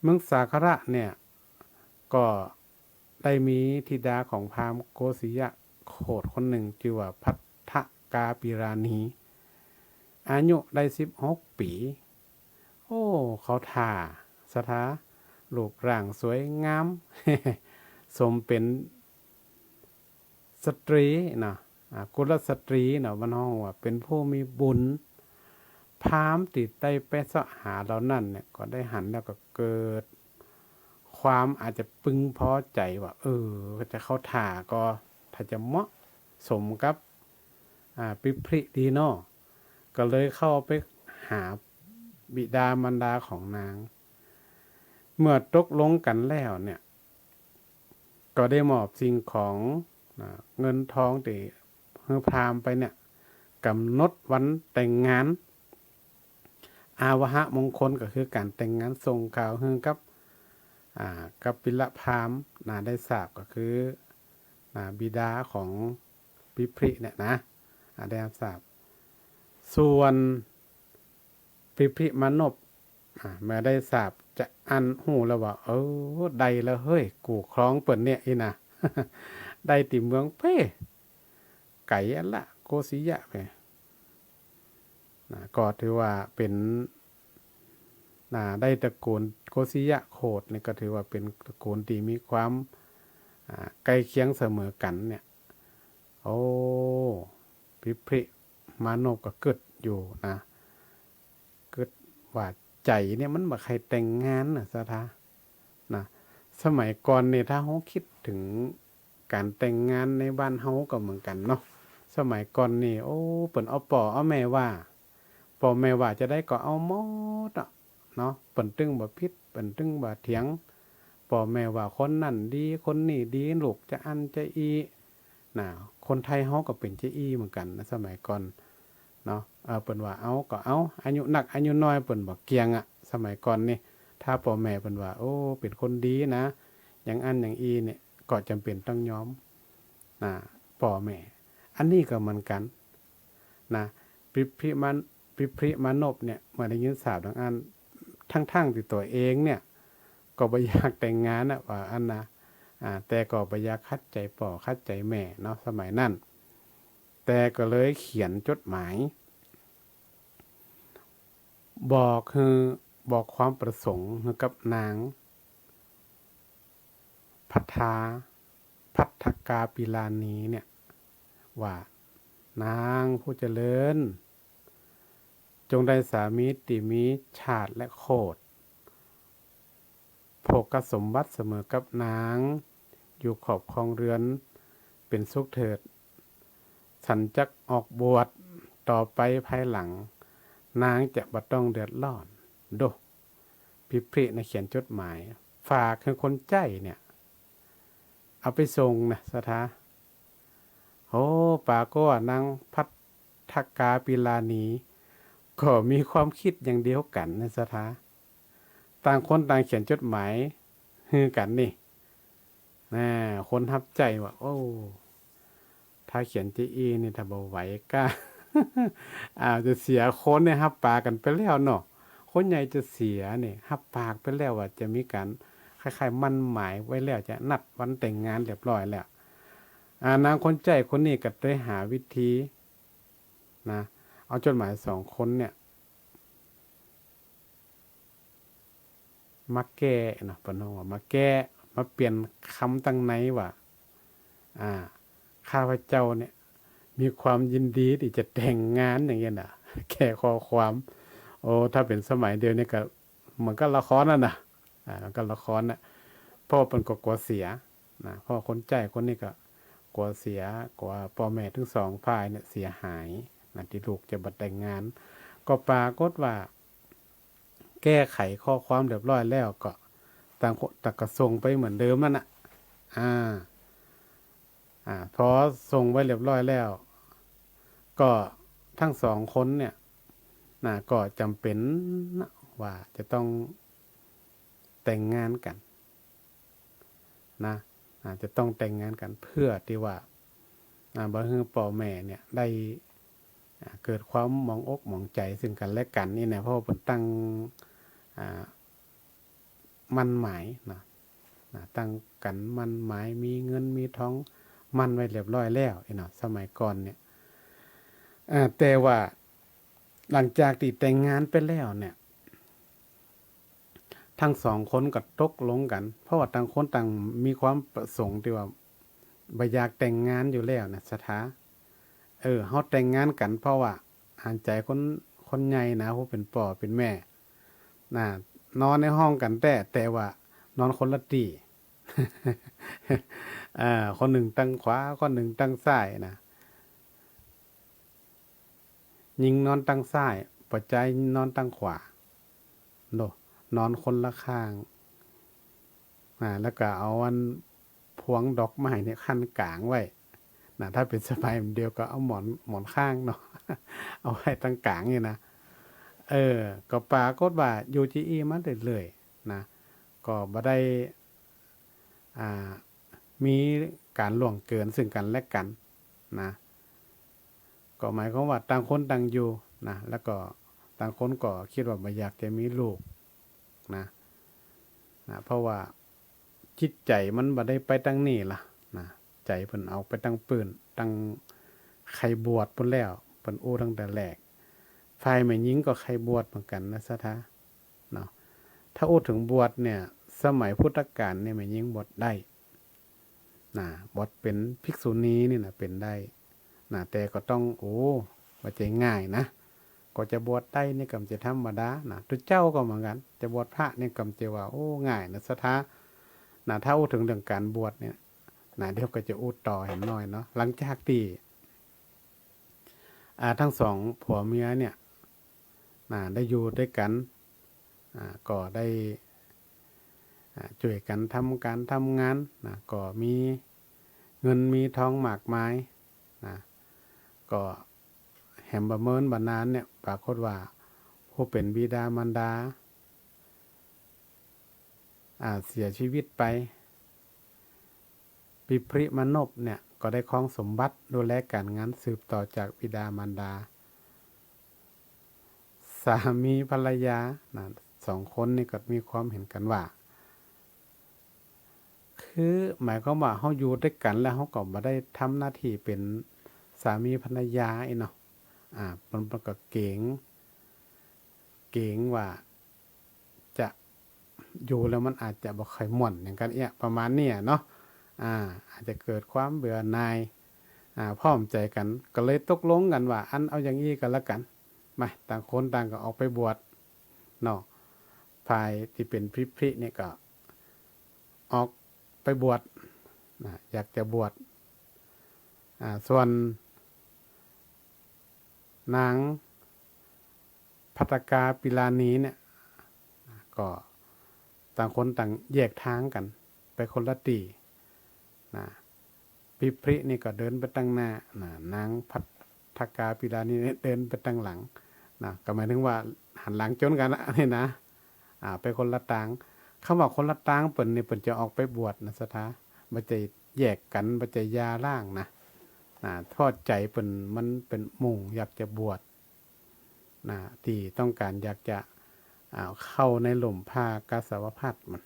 เมืองสาคระเนี่ย ก็ได้มีธิดาของพราหมณ์โกสิยะ โขดคนนึ่ง จื้อว่าภัททกาปิลานี อายุได้สิบหกปี๋ โอ้ เขาถ่า ศรัทธา รูปร่างสวยงาม สมเป๋นสตรีเนาะ อ่า กุลสตรีเนาะ บ้านฮ้องว่าเป๋นผู้มีบุญ พราหมณ์ตี้ได้ไปเซาะหาเหล่านั้นเนี่ย ก็ได้หันแล้วก็เกิดความอาจจะพึงพอใจ๋ว่า เออ จะเข้าถ่าก็ ถ้าจะเหมาะสมกับ อ่า ปิพริดีเนาะ ก็เลยเข้าไปหาบิดามารดาของนาง เมื่อตกลงกั๋นแล้วเนี่ย ก็ได้มอบสิ่งของ อ่า เงินทองตี้หื้อพราหมณ์ไปเนี่ย ก๋ำหนดวันแต่งงาน อาวหมงคล ก็คือก๋านแต่งงาน ส่งข่าวหื้อกับ อ่า กัปปิลพราหมณ์นะ ได้ทราบ ก็คือ อ่า บิดาของปิพริเนี่ยนะ อ่า ได้ทราบ ส่วนปิพริมานพ อ่า เมื่อได้ทราบจาอั้น ฮู้แล้วว่า เออ ได้แล้วเฮ้ย กู่ครองเปิ้นเนี่ยอี้นะ ได้ตี้เมืองเพ ไก๋อั้นละ โกสิยะไป นะ ก็ถือว่าเป๋น นะ ได้ตระกูลโกสิยะโขดเนี่ย ก็ถือว่าเป๋นตระกูลตี้มีความ อ่า ใก้เคียงเสมอกั๋นเนี่ย โอ้ ปิพริมานพก็กึ๊ดอยู่นะ กึ๊ดว่าใจ๋เนี่ยมันบ่ใค่แต่งงานนะ ศรัทธา นะ สมัยก่อนเนี่ย ถ้าเฮาคิดเถิงก๋านแต่งงานในบ้านเฮาก็เหมือนกั๋นเนาะ สมัยก่อนนี่ โอ้ เปิ้นเอาป้อเอาแม่ว่า ป้อแม่ว่าจาใดก็เอาหมดอะเนาะ เปิ้นตึงบ่ผิด เปิ้นตึงบ่เถียง ป้อแม่ว่าคนนั้นดี คนนี้ดี ลูกจาอั้นจาอี้ นะ คนไทยเฮาก็เป๋นจาอี้เหมือนกั๋นนะ สมัยก่อนเนาะ เออ เปิ้นว่าเอาก็เอา อายุนักอายุน้อยเปิ้นบ่เกี่ยงอะ สมัยก่อนนี่ ถ้าป้อแม่เปิ้นว่า โอ้ เป๋นคนดีนะ อย่างอั้นอย่างอี้เนี่ย ก็จ๋ำเป๋นต้องยอม นะ ป้อแม่ อันนี้ก็เหมือนกั๋น นะ ปิพริมาน- ปิพริมานพเนี่ย เมื่อได้ยินทราบดังอั้น ทั้งๆ ตี้ตั๋วเองเนี่ย ก็บ่อยากแต่งงานนะ ว่าอั้นนะ อ่า แต่ก็บ่อยากขัดใจ๋ป้อขัดใจ๋แม่เนาะ สมัยนั้น แต่ก็เลยเขียนจดหมาย บอกหื้อ บอกความประสงค์หื้อกับนาง ภัททา- ภัททกาปิลานีเนี่ย ว่า นางผู้เจริญ จงได้สามีตี้มีชาติและโขด โภคสมบัติเสมอกับนาง อยู่ครอบครองเรือนเป๋นสุขเถิด ฉันจักออกบวชต่อไปภายหลัง นางจะบ่ต้องเดือดร้อน โด ปิพรินะเขียนจดหมาย ฝากหื้อคนใจ๊เนี่ย เอาไปส่งนะ ศรัทธา โอ้ ปรากฏว่านางภัททกาปิลานี ก็มีความกึ๊ดอย่างเดียวกั๋นนะ ศรัทธา ต่างคนต่างเขียนจดหมายหื้อกั๋นนี่ นะ คนฮับใจ๊ว่า โอ้ ถ้าเขียนจาอี้นี่ ถ้าบ่ไหวก็ อาจจะเสียคนเนี่ย ฮับปากกั๋นไปแล้วเนาะ คนใหญ่จะเสียเนี่ย ฮับปากไปแล้วว่าจะมีก๋านคล้ายๆ หมั้นหมายไว้แล้ว จะนัดวันแต่งงานเรียบร้อยแล้ว อ่า นางคนใจ๊คนนี้ก็ได้หาวิธีนะ เอาจดหมายสองคนเนี่ย มาแก้เนาะ เปิ้นฮ้องว่ามาแก้ มาเปลี่ยนกำตังในว่า อ่า ข้าพเจ้าเนี่ย มีความยินดีตี้จะแต่งงาน อย่างเงี้ยนะ แก้ข้อความ โอ้ ถ้าเป๋นสมัยเดี๋ยวนี้ก็เหมือนกับละครน่ะนะ อ่า เหมือนกับละครน่ะ เพราะเปิ้นก็กั๋วเสีย นะ เพราะคนใจ๊คนนี้ก็กั๋วเสีย กั๋วป้อแม่ตึงสองฝ่ายเนี่ยเสียหายนะ ตี้ลูกจะบ่แต่งงาน ก็ปรากฏว่า แก้ไขข้อความเรียบร้อยแล้วก็ต่างคนต่างก็ส่งไปเหมือนเดิมนั่นน่ะ อ่า อ่า พอส่งไปเรียบร้อยแล้ว ก็ตึงสองคนเนี่ย นะ ก็จ๋ำเป๋นนะ ว่าจะต้องแต่งงานกั๋น นะ อ่า จะต้องแต่งงานกั๋นเปื้อตี้ว่า อ่า บ่หื้อป้อแม่เนี่ยได้ อ่า เกิดความหมองอกหมองใจ๋ซึ่งกั๋นและกั๋นนี่นะ เพราะว่าเปิ้นตั้ง อ่า หมั้นหมายนะ นะ ตั้งกั๋นหมั้นหมาย มีเงินมีทอง หมั้นไว้เรียบร้อยแล้ว อี้เนาะ สมัยก่อนเนี่ย อ่า แต่ว่าหลังจากตี้แต่งงานไปแล้วเนี่ย ตึงสองคนก็ตกลงกั๋น เพราะว่าต่างคนต่างมีความประสงค์ตี้ว่าบ่อยากแต่งงานอยู่แล้วนะ ศรัทธา เออ เฮาแต่งงานกั๋นเพราะว่าหันใจ๋คน คนใหญ่นะ ผู้เป๋นป้อเป๋นแม่นะ นอนในห้องกั๋นแต๊ แต่ว่านอนคนละตี้ เออ คนหนึ่งตังขวา คนหนึ่งตังซ้ายนะ ญิงนอนตังซ้าย ป้อจายนอนตังขวา โน่ นอนคนละข้าง อ่า แล้วก็เอาอันพวงดอกไม้เนี่ยขั้นก๋างไว้นะ ถ้าเป๋นสมัยเดี๋ยวก็เอาหมอน หมอนข้างเนาะ เอาไว้ตังก๋างเนี่ยนะ เออ ก็ปรากฏว่าอยู่จะอี้มาเรื่อยๆ นะ ก็บ่ได้ อ่า มีก๋านล่วงเกินซึ่งกั๋นและกั๋นนะ ก็หมายความว่าต่างคนต่างอยู่นะ แล้วก็ต่างคนก็กึ๊ดว่าบ่อยากจะมีลูกนะ นะ เพราะว่าจิตใจ๋มันบ่ได้ไปตังนี้ละนะ ใจ๋เปิ้นเอาไปตังปื้น ตังใค่บวชปู้นแล้ว เปิ้นอู้ตั้งแต่แรก ฝ่ายแม่ญิงก็ใค่บวชเหมือนกั๋นนะ ศรัทธา เนาะ ถ้าอู้เถิงบวชเนี่ย สมัยพุทธกาลเนี่ย แม่ญิงบวชได้นะ บวชเป๋นภิกษุณีนี่นะ เป๋นได้นะ แต่ก็ต้อง โอ้ บ่ใจ้ง่ายนะ ก็จะบวชได้นี่ก็บ่ใจ้ธรรมดานะ ตุ๊เจ้าก็เหมือนกั๋น จะบวชพระนี่ก็บ่ใจ้ว่า โอ้ ง่ายนะ ศรัทธา นะ ถ้าอู้เถิงเรื่องก๋านบวชเนี่ยนะ เดี๋ยวก็จะอู้ต่อแหมหน้อยเนาะ หลังจากตี้ อ่า ตึงสองผัวเมียเนี่ยนะ ได้อยู่ตวยกั๋น อ่า ก็ได้ อ่า จ้วยกั๋นทำก๋านทำงานนะ ก็มีเงินมีทองมากมายนะ ก็แหมบ่เมินบ่นานเนี่ย ปรากฏว่าผู้เป๋นบิดามารดา อ่า เสียจีวิตไป ปิพริมานพเนี่ยก็ได้ครองสมบัติดูแลก๋านงานสืบต่อจากบิดามารดา สามีภรรยานะ สองคนนี่ก็มีความเห็นกั๋นว่า คือหมายความว่าเฮาอยู่ตวยกั๋นแล้วเฮาก็บ่ได้ทำหน้าตี้เป๋นสามีภรรยาอี้เนาะ อ่า มัน มันก็เก๋ง เก๋งว่า จะอยู่แล้วมันอาจจะบ่ค่อยม่วนหยังกั๋นเอี้ย ประมาณนี้อะเนาะ อ่า อาจจะเกิดความเบื่อหน่าย อ่า พร้อมใจ๋กั๋น ก็เลยตกลงกั๋นว่า อันเอาอย่างอี้ก็แล้วกั๋น มา ต่างคนต่างก็ออกไปบวชเนาะ ฝ่ายตี้เป๋นปิพรินี่ก็ออกไปบวชนะ อยากจะบวช อ่า ส่วนนาง ภัททกาปิลานีเนี่ย ก็ต่างคนต่างแยกตางกั๋นไปคนละตี้นะ ปิพรินี่ก็เดินไปตังหน้านะ นางภัททกาปิลานีเนี่ยเดินไปตังหลังนะ ก็หมายเถิงว่าหันหลังจ๋นกั๋นนะ นี่นะ อ่า ไปคนละตาง กำว่าคนละตางเปิ้นนี่เปิ้นจะออกไปบวชนะศรัทธา บ่ใจ้แยกกั๋น บ่ใจ้หย่าร้างนะ นะ เพราะใจ๋เปิ้นมันเป๋นมุ่งอยากจะบวช นะ ตี้ต้องก๋านอยากจะ อ่า เข้าในหล่มผ้ากาสาวพัสตร์มัน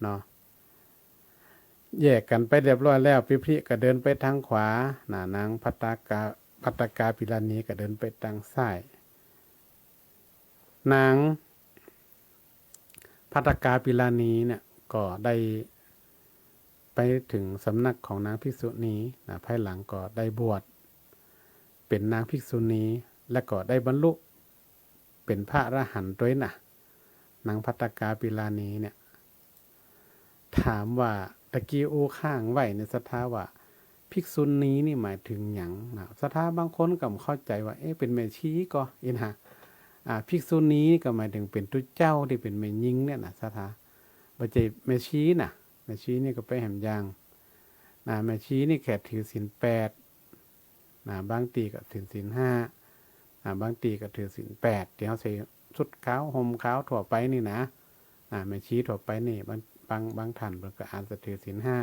เนาะ แยกกั๋นไปเรียบร้อยแล้ว ปิพริก็เดินไปตางขวานะ นางภัททกา ภัททกาปิลานีก็เดินไปตางซ้าย นางภัททกาปิลานีเนี่ยก็ได้ไปเถิงสำนักของนางภิกษุณีนะ ภายหลังก็ได้บวชเป๋นนางภิกษุณี และก็ได้บรรลุเป๋นพระอรหันต์ตวยนะ นางภัททกาปิลานีเนี่ย ถามว่าตะกี้อู้ข้างไว้เนี่ยศรัทธาว่า ภิกษุณีนี่หมายเถิงหยังนะ ศรัทธาบางคนก็บ่เข้าใจ๋ว่า เอ๊ะ เป๋นแม่ชีก่อ อี้นะ อ่า ภิกษุณีนี่ก็หมายเถิงเป๋นตุ๊เจ้าตี้เป๋นแม่ญิงเนี่ยนะศรัทธา บ่ใจ้แม่ชีนะ แม่ชีนี่ก็ไปแหมอย่างนะ แม่ชีนี่แค่ถือศีลแปด นะ บางตี้ก็ถือศีลห้า อ่า บางตี้ก็ถือศีลแปด ตี้เฮาใส่ชุดขาวห่มขาวทั่วไปนี่นะ อ่า แม่ชีทั่วไปนี่ บาง บาง บางท่านเปิ้นก็อาจจะถือศีลห้า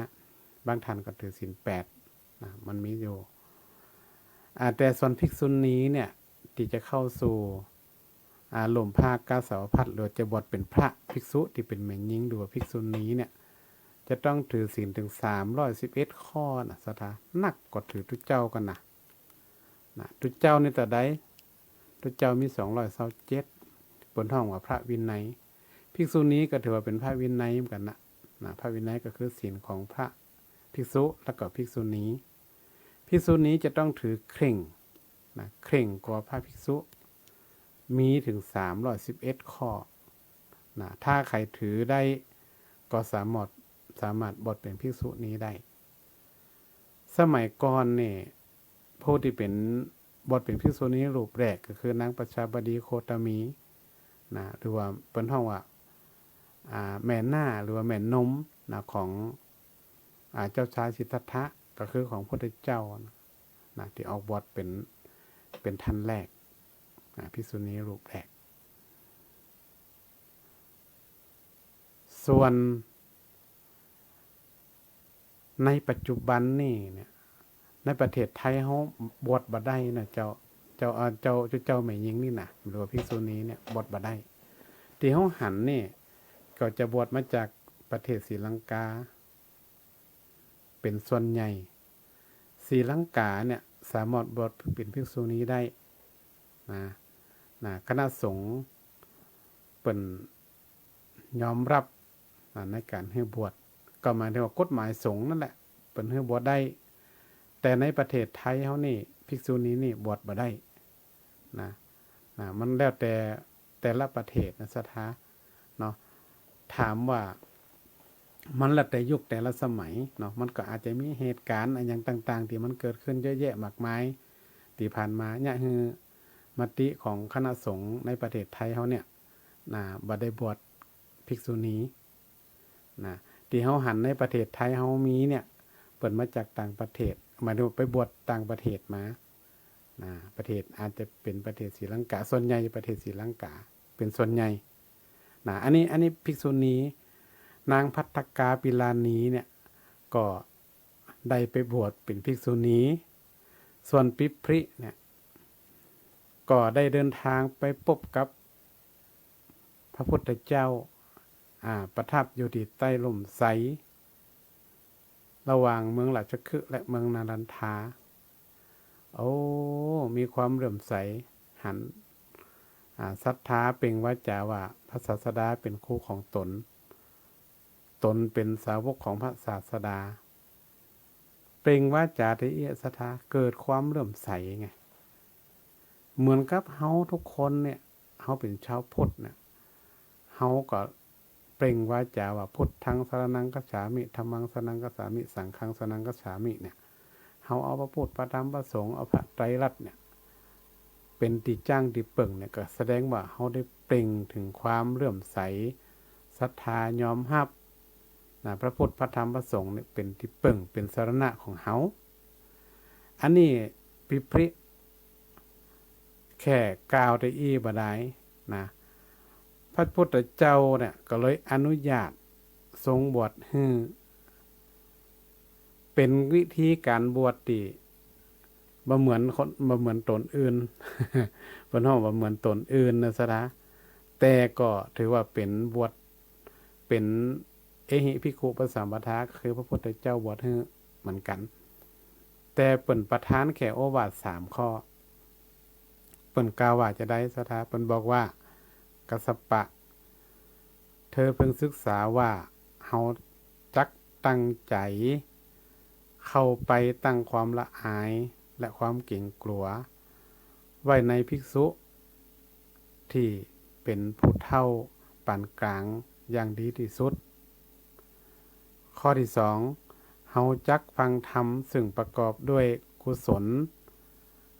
บางท่านก็ถือศีลแปดนะ มันมีอยู่ อ่า แต่ส่วนภิกษุณีเนี่ย ตี้จะเข้าสู่ อ่า หล่มผ้ากาสาวพัสตร์ หรือจะบวชเป๋นพระภิกษุตี้เป๋นแม่ญิง หรือว่าภิกษุณีเนี่ย จะต้องถือศีลเถิงสามร้อยสิบเอ็ดข้อนะศรัทธา นักกว่าถือตุ๊เจ้ากั๋นนะ นะ ตุ๊เจ้านี่เต้าใด ตุ๊เจ้ามีสองร้อยซาวเจ็ด เปิ้นฮ้องว่าพระวินัย ภิกษุณีก็ถือว่าเป๋นพระวินัยเหมือนกั๋นนะ นะ พระวินัยก็คือศีลของพระภิกษุและก็ภิกษุณี ภิกษุณีจะต้องถือเคร่งนะ เคร่งกว่าพระภิกษุ มีเถิงสามร้อยสิบเอ็ดข้อนะ ถ้าใผถือได้ก็สามารถ สามารถบวชเป๋นภิกษุณีได้ สมัยก่อนนี่ ผู้ตี้เป๋น บวชเป๋นภิกษุณีรูปแรกก็คือนางปัจจาบดีโคตมีนะ หรือว่าเปิ้นฮ้องว่า อ่า แม่น้า หรือว่าแม่นมนะ ของ อ่า เจ้าชายสิทธัตถะ ก็คือของพระพุทธเจ้านะ นะ ตี้ออกบวชเป๋น เป๋นท่านแรก อ่า ภิกษุณีรูปแรก ส่วนในปัจจุบันนี่เนี่ย ในประเทศไทยเฮาบวชบ่ได้นะเจ้า เจ้า เอ่อ เจ้า เจ้า เจ้าแม่ญิงนี่นะ หรือว่าภิกษุณีเนี่ยบวชบ่ได้ ตี้เฮาหันนี่ก็จะบวชมาจากประเทศศรีลังกา เป๋นส่วนใหญ่ ศรีลังกาเนี่ยสามารถบวชเป๋นภิกษุณีได้นะ นะ คณะสงฆ์เปิ้นยอมรับ อ่า ในก๋านหื้อบวช ก็หมายถึงว่ากฎหมายสงฆ์นั่นแหละ เปิ้นหื้อบวชได้ แต่ในประเทศไทยเฮานี่ ภิกษุณีนี่บวชบ่ได้นะ นะ มันแล้วแต่ แต่ละประเทศนะศรัทธาเนาะ ถามว่ามันละแต่ยุคแต่ละสมัยเนาะ มันก็อาจจะมีเหตุก๋ารณ์อะหยังต่างๆ ตี้มันเกิดขึ้นเยอะแยะมากมาย ตี้ผ่านมาเนี่ย หื้อมติของคณะสงฆ์ในประเทศไทยเฮาเนี่ยนะ บ่ได้บวชภิกษุณี นะ ตี้เฮาหันในประเทศไทยเฮามีเนี่ย เปิ้นมาจากต่างประเทศ หมายถึงว่าไปบวชต่างประเทศมา นะ ประเทศอาจจะเป๋นประเทศศรีลังกา ส่วนใหญ่ประเทศศรีลังกาเป๋นส่วนใหญ่ นะ อันนี้ อันนี้ภิกษุณี นางภัททกาปิลานีเนี่ย ก็ได้ไปบวชเป๋นภิกษุณี ส่วนปิพริเนี่ย ก็ได้เดินทางไปปบกับ พระพุทธเจ้า อ่า ประทับอยู่ตี้ใต้ร่มไทร ระหว่างเมืองราชคฤห์และเมืองนาลันทา โอ้ มีความเลื่อมใส หัน อ่า ศรัทธาเปล่งวาจาว่า พระศาสดาเป๋นครูของตน ตนเป๋นสาวกของพระศาสดา เปล่งวาจาตี้อี้ศรัทธา เกิดความเลื่อมใสไง เหมือนกับเฮาทุกคนเนี่ย เฮาเป๋นชาวพุทธเนี่ย เฮาก็เปล่งวาจาว่า พุทธังสรณังคัจฉามิ ธัมมังสรณังคัจฉามิ สังฆังสรณังคัจฉามิเนี่ย เฮาเอาพระพุทธ พระธรรม พระสงฆ์ เอาพระไตรลักษณ์เนี่ย เป๋นตี้จ้างตี้เปิ่งเนี่ย ก็แสดงว่าเฮาได้เปล่งเถิงความเลื่อมใส ศรัทธายอมฮับ นะ พระพุทธ พระธรรม พระสงฆ์เนี่ยเป๋นตี้เปิ่ง เป๋นสรณะของเฮา อันนี้ปิพริแค่กล่าวตี้อี้บ่ดายนะ พระพุทธเจ้าเนี่ยก็เลยอนุญาตทรงบวชหื้อ เป๋นวิธีก๋านบวชตี้บ่เหมือนคน บ่เหมือนต๋นอื่น เปิ้นฮ้องบ่เหมือนต๋นอื่นนะศรัทธา แต่ก็ถือว่าเป๋นบวช เป๋นเอหิภิกขุปสัมปทา คือพระพุทธเจ้าบวชหื้อเหมือนกั๋น แต่เปิ้นประทานแค่โอวาทสามข้อ เปิ้นกล่าวว่าจาใดศรัทธา เปิ้นบอกว่า กัสสปะ เธอพึงศึกษาว่า เฮาจักตั้งใจ๋ เข้าไปตั้งความละอายและความเกรงกลัว ไว้ในภิกษุตี้เป๋นผู้เฒ่าปานกลางอย่างดีตี้สุด ข้อตี้สอง เฮาจักฟังธรรมซึ่งประกอบด้วยกุศล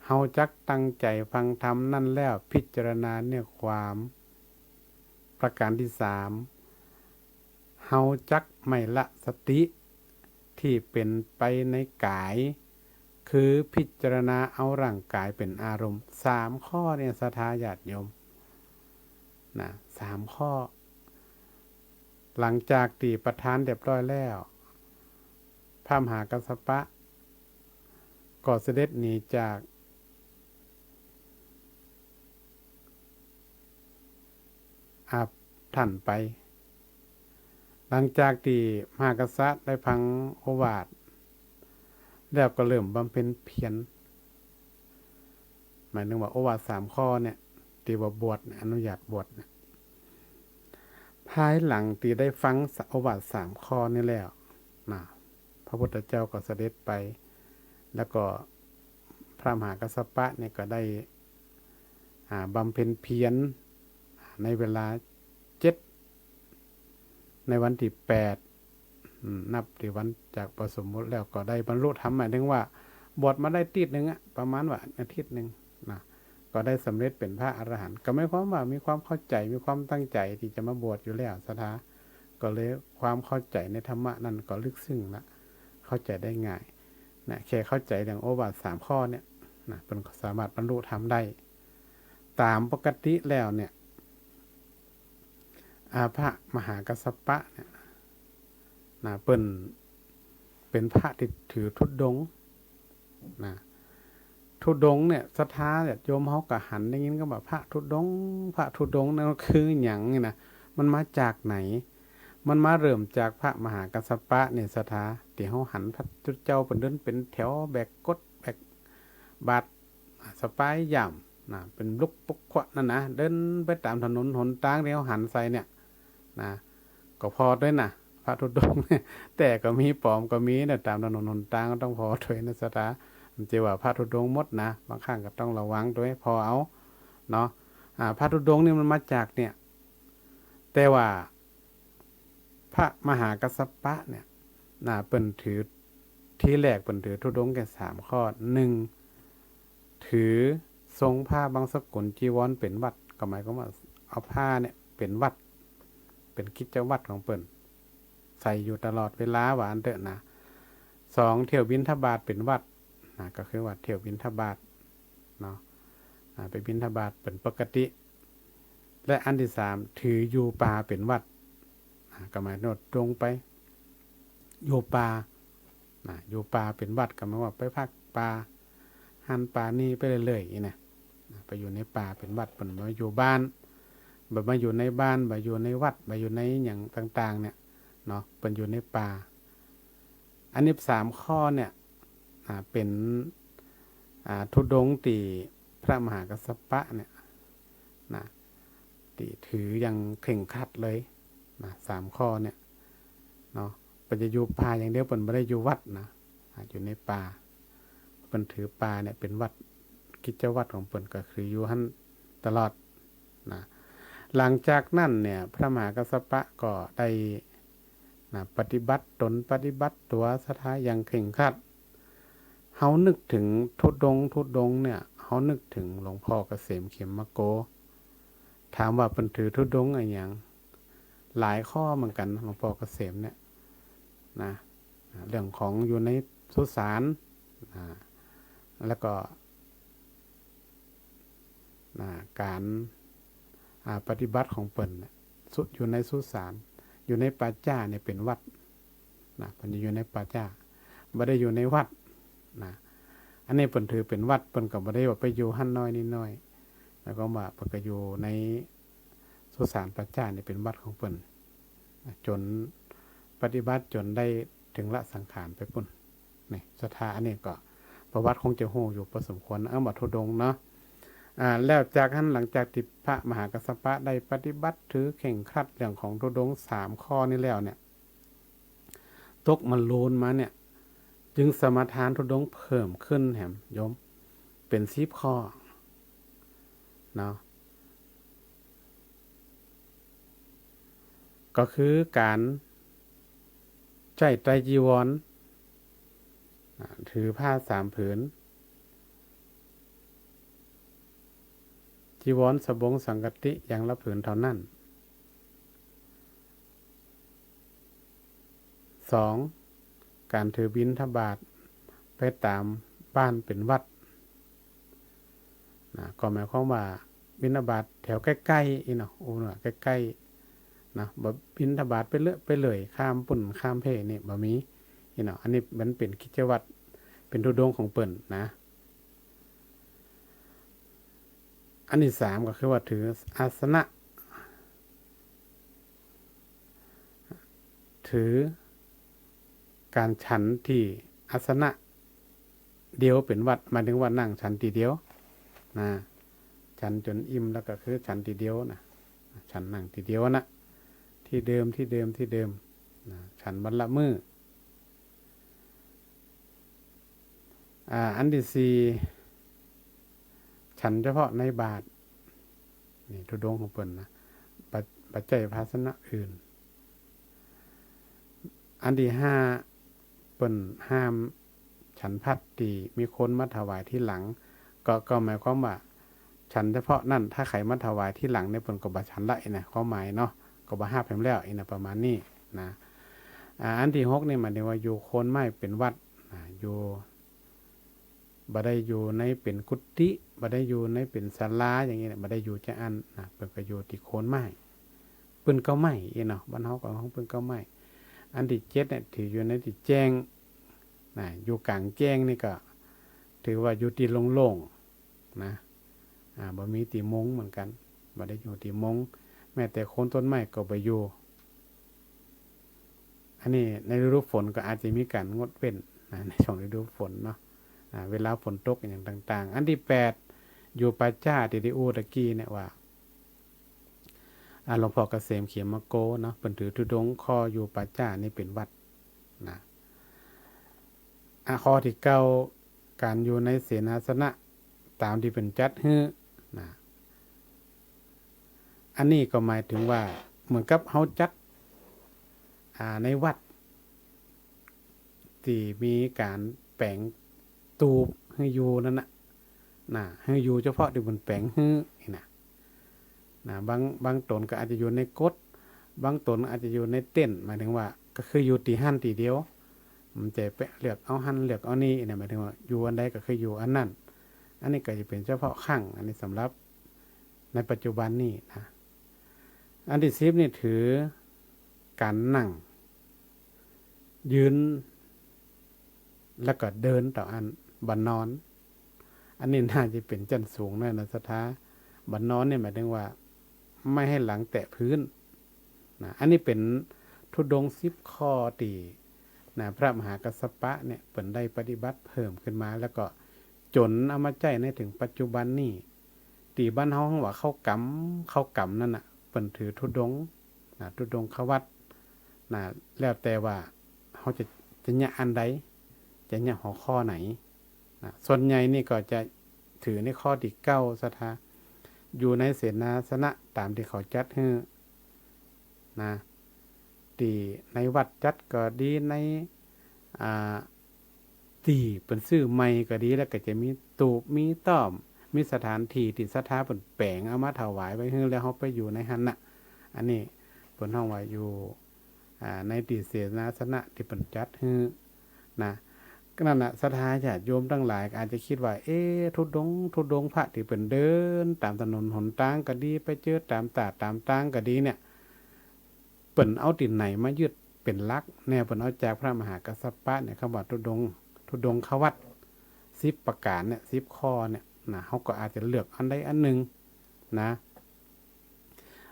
เฮาจักตั้งใจ๋ฟังธรรมนั้นแล้วพิจารณาเนื้อความ ประการตี้สาม เฮาจักไม่ละสติตี้เป๋นไปในก๋าย คือพิจารณาเอาร่างก๋ายเป๋นอารมณ์ สามข้อเนี่ยศรัทธาญาติโยม นะ สามข้อ หลังจากตี้ประทานเรียบร้อยแล้ว พระมหากัสสปะ ก็เสด็จหนีจาก อ่า ท่านไป หลังจากตี้มหากษัตริย์ได้ฟังโอวาทแล้วก็เริ่มบำเพ็ญเพียร หมายถึงว่าโอวาทสามข้อเนี่ย ตี้ว่าบวชเนี่ย อนุญาตบวชเนี่ย ภายหลังตี้ได้ฟังโอวาทสามข้อนี้แล้วนะ พระพุทธเจ้าก็เสด็จไป แล้วก็พระมหากัสสปะเนี่ยก็ได้ อ่า บำเพ็ญเพียรในเวลาเจ็ด ในวันตี้แปด อืม นับตี้วันจากปสมบทแล้วก็ได้บรรลุธรรม หมายถึงว่าบวชมาได้ตี้หนึ่งอะ ประมาณว่าอาทิตย์หนึ่งนะ ก็ได้สำเร็จเป๋นพระอรหันต์ ก็หมายความว่ามีความเข้าใจ๋ มีความตั้งใจ๋ตี้จะมาบวชอยู่แล้ว ศรัทธา ก็เลยความเข้าใจ๋ในธรรมะนั้นก็ลึกซึ้งละ เข้าใจ๋ได้ง่ายนะ แค่เข้าใจ๋เรื่องโอวาทสามข้อเนี่ยนะ เปิ้นก็สามารถบรรลุธรรมได้ ต๋ามปกติแล้วเนี่ย อ่า พระมหากัสสปะเนี่ยนะ เปิ้นเป๋นพระตี้ถือธุดงค์นะ ธุดงค์เนี่ย ศรัทธาญาติโยมเฮาก็หันได้ยินกำว่าพระธุดงค์ พระธุดงค์นั่นคือหยังนี่นะ มันมาจากไหน มันมาเริ่มจากพระมหากัสสปะเนี่ย ศรัทธา ตี้เฮาหันพระพุทธเจ้าเปิ้นเดินเป๋นแถว แบกกฐ แบกบาตร สะปายย่ามนะ เป๋นลุกปุกขวะนั่นนะ เดินไปต๋ามถนนหนตางตี้เฮาหันใส่เนี่ยนะ ก็ผ่อตวยนะ พระธุดงค์เนี่ย แต๊ก็มี ป๋อมก็มีนะ ต๋ามถนนหนตางก็ต้องผ่อตวยนะ ศรัทธา มันจะว่าพระธุดงค์หมดนะ บางครั้งก็ต้องระวังตวย ผ่อเอาเนาะ อ่า พระธุดงค์นี่มันมาจากเนี่ย แต่ว่าพระมหากัสสปะเนี่ยนะ เปิ้นถือ ทีแรกเปิ้นถือธุดงค์แก่สามข้อ หนึ่ง ถือทรงผ้าบังสกุลจีวรเป๋นวัตร ก็หมายความว่าเอาผ้าเนี่ยเป๋นวัตร เป๋นกิจวัตรของเปิ้น ใส่อยู่ตลอดเวลา ว่าอั้นเต๊อะนะ สอง เที่ยวบิณฑบาตเป๋นวัตรนะ ก็คือว่าเที่ยวบิณฑบาตเนาะ อ่า ไปบิณฑบาตเป๋นปกติ และอันตี้สาม ถืออยู่ป่าเป๋นวัตร อ่า ก็หมายถึงว่าตรงไปอยู่ป่านะ อยู่ป่าเป๋นวัตร ก็หมายว่าไปพักป่า หั้นป่านี่ไปเรื่อยๆ นี่นะ นะ ไปอยู่ในป่าเป๋นวัตร เปิ้นบ่อยู่บ้าน บ่มาอยู่ในบ้าน บ่อยู่ในวัด บ่อยู่ในหยังต่างๆ เนี่ยเนาะ เปิ้นอยู่ในป่า อันนี้สามข้อเนี่ย อ่า เป๋น อ่า ธุดงค์ตี้พระมหากัสสปะเนี่ยนะ ตี้ถืออย่างเคร่งครัดเลยนะ สามข้อเนี่ยเนาะ เปิ้นจะอยู่ป่าอย่างเดียว เปิ้นบ่ได้อยู่วัดนะ อ่า อยู่ในป่า เปิ้นถือป่าเนี่ยเป๋นวัตร กิจวัตรของเปิ้นก็คืออยู่หั้นตลอดนะ หลังจากนั้นเนี่ย พระมหากัสสปะก็ได้ นะ ปฏิบัติตนปฏิบัติตั๋ว ศรัทธา อย่างเคร่งครัด เฮานึกเถิงธุดงค์ ธุดงค์เนี่ย เฮานึกเถิงหลวงพ่อเกษม เขมโก ถามว่าเปิ้นถือธุดงค์อะหยัง หลายข้อเหมือนกั๋น หลวงพ่อเกษมเนี่ยนะ เรื่องของอยู่ในสุสาน อ่า แล้วก็ นะ ก๋าน อ่า ปฏิบัติของเปิ้นเนี่ย สุ อยู่ในสุสาน อยู่ในป่าจ๊าเนี่ยเป๋นวัตรนะ เปิ้นจะอยู่ในป่าจ๊า บ่ได้อยู่ในวัดนะ อันนี้เปิ้นถือเป๋นวัตร เปิ้นก็บ่ได้ว่าไปอยู่หั้นน้อยนี่น้อย หมายความว่าเปิ้นก็อยู่ในสุสานป่าจ๊าเนี่ยเป๋นวัตรของเปิ้นนะ จ๋นปฏิบัติจ๋นได้เถิงละสังขารไปปู้น นี่ ศรัทธา อันนี้ก็ประวัติคงจะฮู้อยู่พอสมควรนะ เออ ว่าธุดงค์เนาะ อ่า แล้วจากหั้น หลังจากตี้พระมหากัสสปะได้ปฏิบัติถือเคร่งครัดเรื่องของธุดงค์สามข้อนี้แล้วเนี่ย ตกมะลูนมาเนี่ย จึงสมาทานธุดงค์เพิ่มขึ้นแหมโยม เป๋นสิบข้อเนาะ ก็คือก๋านใจ๊ไตรจีวร อ่า ถือผ้าสามผืน จีวร สบง สังคติ อย่างละผืนเท่านั้น สอง ก๋านถือบิณฑบาตไปต๋ามบ้านเป๋นวัตรนะ ก็หมายความว่าบิณฑบาตแถวใก้ๆ อี้เนาะ อู้เนาะ ใก้ๆ นะ บ่บิณฑบาตไปเรื่อย ไปเรื่อย ข้ามปู้นข้ามเพ่นี่บ่มี อี้เนาะ อันนี้มันเป๋นกิจวัตร เป๋นธุดงค์ของเปิ้นนะ อันตี้สามก็คือว่าถืออาสนะ อ่า ถือก๋านฉันตี้อาสนะเดียวเป๋นวัตร หมายเถิงว่านั่งฉันตี้เดียวนะ ฉันจ๋นอิ่มแล้วก็คือฉันตี้เดียวนะ ฉันนั่งตี้เดียวนะ ตี้เดิม ตี้เดิม ตี้เดิมนะ ฉันวันละมื้อ อ่า อันตี้สี่ ฉันเฉพาะในบาตร นี่ธุดงค์ของเปิ้นนะ บ่ บ่ใจ๊ภาชนะอื่น อันตี้ห้า เปิ้นห้ามฉันภัตตี้มีคนมาถวายทีหลัง ก็ ก็หมายความว่า ฉันเฉพาะนั้น ถ้าใผมาถวายทีหลังเนี่ย เปิ้นก็บ่ฉันละอี้นะ ความหมายเนาะ ก็บ่ฮับแหมแล้วอี้นะ ประมาณนี้นะ อ่า อันตี้หกนี่หมายเถิงว่าอยู่โคนไม้เป๋นวัตรนะ อยู่ บ่ได้อยู่ในเป๋นกุฏิ บ่ได้อยู่ในเป๋นศาลาอย่างนี้นะ บ่ได้อยู่จาอั้นนะ เปิ้นก็อยู่ตี้โคนไม้ ปื๊นเก๊าไม้อี้เนาะ บ้านเฮาก็ฮ้องปื๊นเก๊าไม้ อันตี้เจ็ดเนี่ย ถืออยู่ในตี้แจ้งนะ อยู่ก๋างแจ้งนี่ก็ถือว่าอยู่ตี้โล่งๆ นะ อ่า บ่มีตี้มุงเหมือนกั๋น บ่ได้อยู่ตี้มุง แม้แต่โคนต้นไม้ก็บ่อยู่ อันนี้ในฤดูฝนก็อาจจะมีก๋านงดเว้นนะ ในช่วงฤดูฝนเนาะ อ่า เวลาฝนตกอะหยังต่างๆ อันตี้แปด อยู่ป่าจ๊าตี้ได้อู้ตะกี้เนี่ยว่า อ่า หลวงพ่อเกษมเขมโกเนาะ เปิ้นถือธุดงค์ข้ออยู่ป่าจ๊านี่เป๋นวัตรนะ อ่า ข้อตี้เก้า ก๋านอยู่ในเสนาสนะต๋ามตี้เปิ้นจัดหื้อนะ อันนี้ก็หมายเถิงว่าเหมือนกับเฮาจัด อ่า ในวัตรตี้มีก๋านแป๋งตูบหื้ออยู่นั้นนะ นะ หื้ออยู่เฉพาะตี้เปิ้นแป๋งหื้อนี่นะ นะ บาง บางต๋นก็อาจจะอยู่ในกุฏิ บางต๋นอาจจะอยู่ในเต็นท์ หมายเถิงว่าก็คืออยู่ตี้หั้นตี้เดียว บ่ใจ้ไปเลือกเอาหั้นเลือกเอานี่นะ หมายเถิงว่าอยู่อันใดก็คืออยู่อันนั้น อันนี้ก็จะเป๋นเฉพาะครั้ง อันนี้สำหรับในปัจจุบันนี้นะ อันตี้สิบนี่ถือก๋านนั่ง ยืน แล้วก็เดินเต้าอั้น บ่นอน อันนี้น่าจะเป๋นจั้นสูงหน้อยนะศรัทธา บ่นอนเนี่ยหมายเถิงว่าไม่ให้หลังแตะพื้นนะ อันนี้เป๋นธุดงค์สิบข้อตี้นะ พระมหากัสสปะเนี่ยเปิ้นได้ปฏิบัติเพิ่มขึ้นมา แล้วก็จ๋นเอามาใจ๊ในเถิงปัจจุบันนี้ ตี้บ้านเฮาฮ้องว่าเข้ากรรม เข้ากรรมนั้นน่ะ เปิ้นถือธุดงค์นะ ธุดงควัตรนะ แล้วแต่ว่าเฮาจะ จะเยียะอันใด จะเยียะหัวข้อไหนนะ ส่วนใหญ่นี่ก็จะถือในข้อตี้เก้าศรัทธา อยู่ในเสนาสนะต๋ามตี้เขาจัดหื้อนะ ตี้ในวัดจัดก็ดี ใน อ่า ตี้เปิ้นซื้อใหม่ก็ดี แล้วก็จะมีตูบ มีต้อม มีสถานที่ตี้ศรัทธาเปิ้นแป๋งเอามาถวายไว้หื้อ แล้วเฮาไปอยู่ในหั้นน่ะ อันนี้เปิ้นฮ้องว่าอยู่ อ่า ในตี้เสนาสนะตี้เปิ้นจัดหื้อนะ ก็นั่นน่ะ ศรัทธาญาติโยมตังหลายก็อาจจะกึ๊ดว่า เอ๊ะ ธุดงค์ ธุดงค์พระตี้เปิ้นเดินต๋ามถนนหนตางก็ดี ไปเจิดต๋ามตาดต๋ามตางก็ดีเนี่ย เปิ้นเอาตี้ไหนมายึดเป๋นหลัก แน่เปิ้นเอาจากพระมหากัสสปะเนี่ย กำว่าธุดงค์ ธุดงควัตรสิบประก๋านเนี่ย สิบข้อเนี่ยนะ เฮาก็อาจจะเลือกอันใดอันนึ่งนะ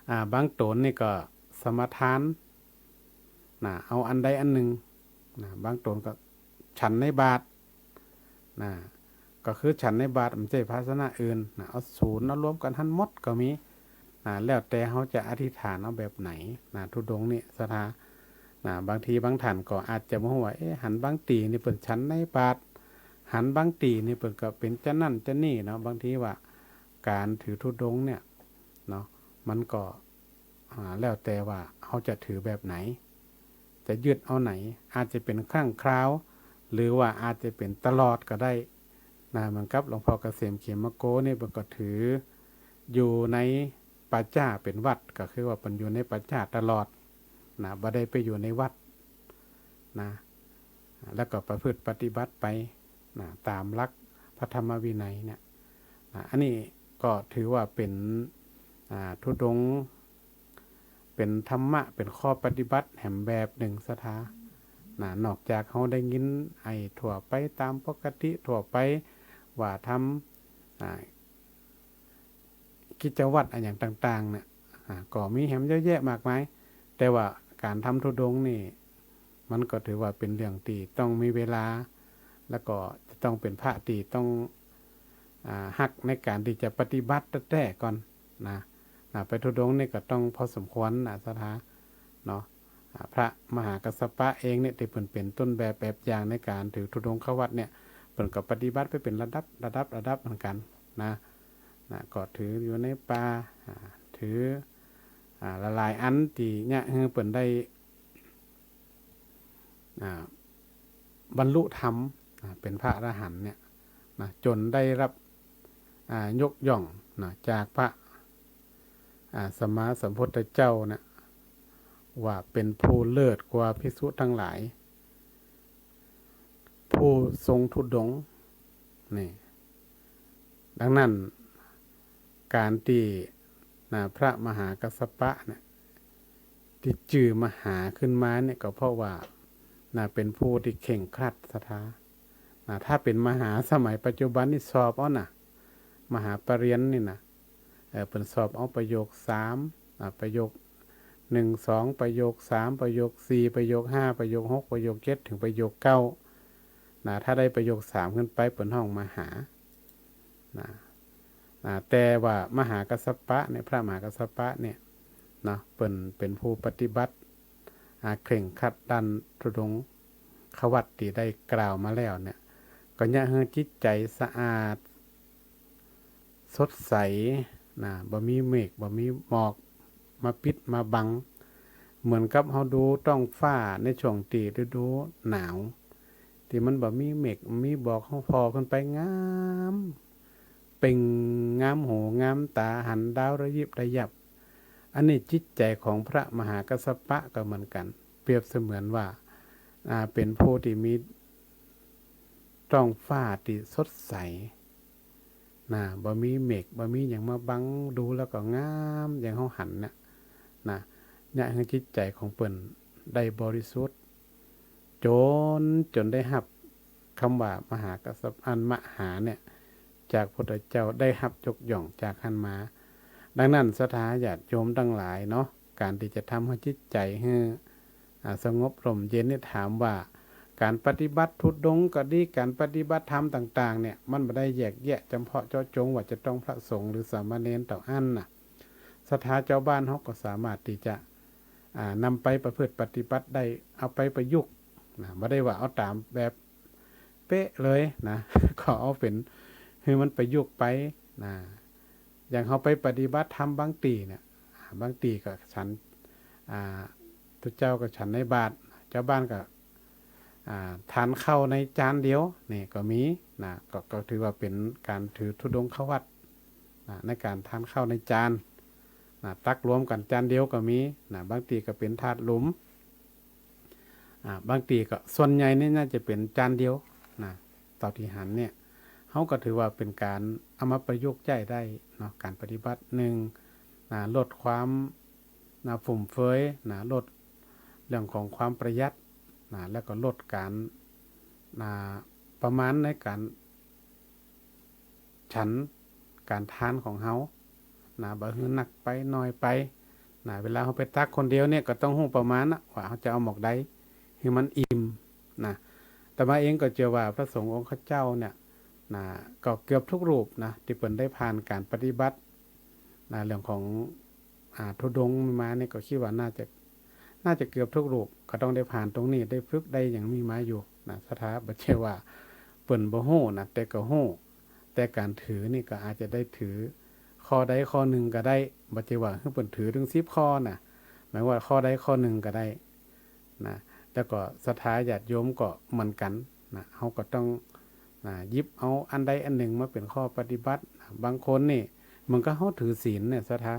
อ่า บางต๋นนี่ก็สมาทานนะ เอาอันใดอันนึ่งนะ บางต๋นก็ฉันในบาตรนะ ก็คือฉันในบาตร บ่ใจ้ภาชนะอื่นนะ เอาสูนเอารวมกั๋นหั้นหมดก็มีนะ แล้วแต่เฮาจะอธิษฐานเอาแบบไหนนะ ธุดงค์นี่ศรัทธานะ บางทีบางท่านก็อาจจะบ่ฮู้ว่า เอ๊ะ หันบางตี้นี่เปิ้นฉันในบาตร หันบางตี้นี่เปิ้นก็เป๋นจานั้นจานี้เนาะ บางทีว่าก๋านถือธุดงค์เนี่ยเนาะ มันก็ อ่า แล้วแต่ว่าเฮาจะถือแบบไหน จะยึดเอาไหน อาจจะเป๋นครั้งคราว หรือว่าอาจจะเป๋นตลอดก็ได้นะ เหมือนกับหลวงพ่อเกษมเขมโกนี่ เปิ้นก็ถืออยู่ในป่าจ๊าเป๋นวัตร ก็คือว่าเปิ้นอยู่ในป่าจ๊าตลอดนะ บ่ได้ไปอยู่ในวัดนะ แล้วก็ประพฤติปฏิบัติไปนะ ต๋ามหลักพระธรรมวินัยเนี่ยนะ อันนี้ก็ถือว่าเป๋น อ่า ธุดงค์ เป๋นธรรมะ เป๋นข้อปฏิบัติแหมแบบนึ่งศรัทธานะ นอกจากเฮาได้ยินไอ้ทั่วไปต๋ามปกติทั่วไป ว่าทำ อ่า กิจวัตรอะหยังต่างๆ เนี่ย อ่า ก็มีแหมเยอะแยะมากมาย แต่ว่าก๋านทำธุดงค์นี่ มันก็ถือว่าเป๋นเรื่องตี้ต้องมีเวลา แล้วก็จะต้องเป๋นพระตี้ต้อง อ่า ฮักในก๋านตี้จะปฏิบัติแต๊ๆ ก่อนนะ นะ ไปธุดงค์นี่ก็ต้องพอสมควรนะ ศรัทธาเนาะ อ่า พระมหากัสสปะเองเนี่ย ตี้เปิ้นเป๋นต้นแบบแบบอย่างในก๋านถือธุดงควัตรเนี่ย เปิ้นก็ปฏิบัติไปเป๋นระดับ ระดับ ระดับเหมือนกั๋นนะ นะ ก็ถืออยู่ในป่า อ่า ถือ อ่า หลายๆ อันตี้เยียะหื้อเปิ้นได้ อ่า บรรลุธรรม อ่า เป๋นพระอรหันต์เนี่ยนะ จ๋นได้ฮับ อ่า ยกย่องนะ จากพระ อ่า สัมมาสัมพุทธเจ้าเนี่ย ว่าเป๋นผู้เลิศกว่าภิกษุตังหลาย ผู้ทรงธุดงค์นี่ ดังนั้น ก๋านตี้นะ พระมหากัสสปะเนี่ย ตี้จื้อมหาขึ้นมาเนี่ย ก็เพราะว่านะ เป๋นผู้ตี้เคร่งครัด ศรัทธานะ ถ้าเป๋นมหาสมัยปัจจุบันนี่สอบเอานะ มหาปริญญานี่นะ เอ่อ เปิ้นสอบเอาประโยคสาม อ่า ประโยคหนึ่ง สอง ประโยคสาม ประโยคสี่ ประโยคห้า ประโยคหก ประโยคเจ็ด เถิงประโยคเก้านะ ถ้าได้ประโยคสามขึ้นไป เปิ้นฮ้องมหานะ อ่า แต่ว่ามหากัสสปะเนี่ย พระมหากัสสปะเนี่ยเนาะ เปิ้นเป๋นผู้ปฏิบัติ อ่า เคร่งครัดด้านธุดงควัตรตี้ได้กล่าวมาแล้วเนี่ย ก็เยียะหื้อจิตใจ๋สะอาด สดใสนะ บ่มีเมฆ บ่มีหมอกมาปิดมาบัง เหมือนกับเฮาดูต๊องฟ้าในช่วงตี้ฤดูหนาว ตี้มันบ่มีเมฆ บ่มีหมอก เฮาผ่อขึ้นไปงาม เปล่งงามหูงามต๋า หันดาวระยิบระยับ อันนี้จิตใจ๋ของพระมหากัสสปะก็เหมือนกั๋น เปรียบเสมือนว่า อ่า เป๋นผู้ตี้มีต๊องฟ้าตี้สดใสนะ บ่มีเมฆ บ่มีหยังมาบัง ดูแล้วก็งาม อย่างเฮาหันเนี่ยนะ เยียะหื้อจิตใจ๋ของเปิ้นได้บริสุทธิ์ จ๋น จ๋นได้ฮับ กำว่ามหากัสสปะ อันมหาเนี่ย จากพุทธเจ้าได้ฮับยกย่องจากหั้นมา ดังนั้นศรัทธาญาติโยมตังหลายเนาะ ก๋านตี้จะทำหื้อจิตใจ๋หื้อ อ่า สงบร่มเย็นเนี่ย ถามว่าก๋านปฏิบัติธุดงค์ก็ดี ก๋านปฏิบัติธรรมต่างๆ เนี่ย มันบ่ได้แยกแยะจ๋ำเพาะเจาะจงว่าจะต้องพระสงฆ์หรือสามเณรเต้าอั้นนะ ศรัทธาจาวบ้านเฮาก็สามารถตี้จะ อ่า นำไปประพฤติปฏิบัติได้ เอาไปประยุกต์นะ บ่ได้ว่าเอาต๋ามแบบเป๊ะเลยนะ ก็เอาเป๋น หื้อมันประยุกต์ไปนะ อย่างเฮาไปปฏิบัติธรรมบางตี้เนี่ย อ่า บางตี้ก็ฉัน อ่า ตุ๊เจ้าก็ฉันในบาตร จาวบ้านก็ อ่า ทานข้าวในจานเดียว นี่ก็มีนะ ก็ ก็ถือว่าเป๋นก๋านถือธุดงควัตรนะ ในก๋านทานข้าวในจานนะ ตักรวมกั๋นจานเดียวก็มีนะ บางตี้ก็เป๋นถาดหลุม อ่า บางตี้ก็ ส่วนใหญ่นี่น่าจะเป๋นจานเดียวนะ เต้าตี้หันเนี่ย เฮาก็ถือว่าเป๋นก๋านเอามาประยุกต์ใจ๊ได้เนาะ ก๋านปฏิบัติ หนึ่ง นะ ลดความ นะ ฟุ่มเฟือยนะ ลดเรื่องของความประหยัดนะ แล้วก็ลดก๋าน นะ ประมาณในก๋านฉัน ก๋านทานของเฮานะ บ่หื้อนักไปน้อยไปนะ เวลาเฮาไปตักคนเดียวเนี่ย ก็ต้องฮู้ประมาณนะ ว่าเฮาจะเอาหมอกใดหื้อมันอิ่มนะ อาตมาเองก็เจื้อว่าพระสงฆ์องค์ข้าเจ้าเนี่ยนะ ก็เกือบทุกรูปนะ ตี้เปิ้นได้ผ่านก๋านปฏิบัตินะ เรื่องของ อ่า ธุดงค์มาเนี่ย ก็กึ๊ดว่าน่าจะ น่าจะเกือบทุกรูป ก็ต้องได้ผ่านตรงนี้ ได้ฝึก ได้หยังมีมาอยู่นะ ศรัทธา บ่ใจ้ว่าเปิ้นบ่ฮู้นะ แต่ก็ฮู้ แต่ก๋านถือนี่ก็อาจจะได้ถือข้อใดข้อนึ่งก็ได้ บ่ใจ้ว่าหื้อเปิ้นถือตึงสิบข้อนะ หมายว่าข้อใดข้อนึ่งก็ได้นะ แล้วก็ศรัทธาญาติโยมก็เหมือนกั๋นนะ เฮาก็ต้อง นะ หยิบเอาอันใดอันนึ่งมาเป๋นข้อปฏิบัตินะ บางคนนี่ เหมือนกับเฮาถือศีลเนี่ย ศรัทธา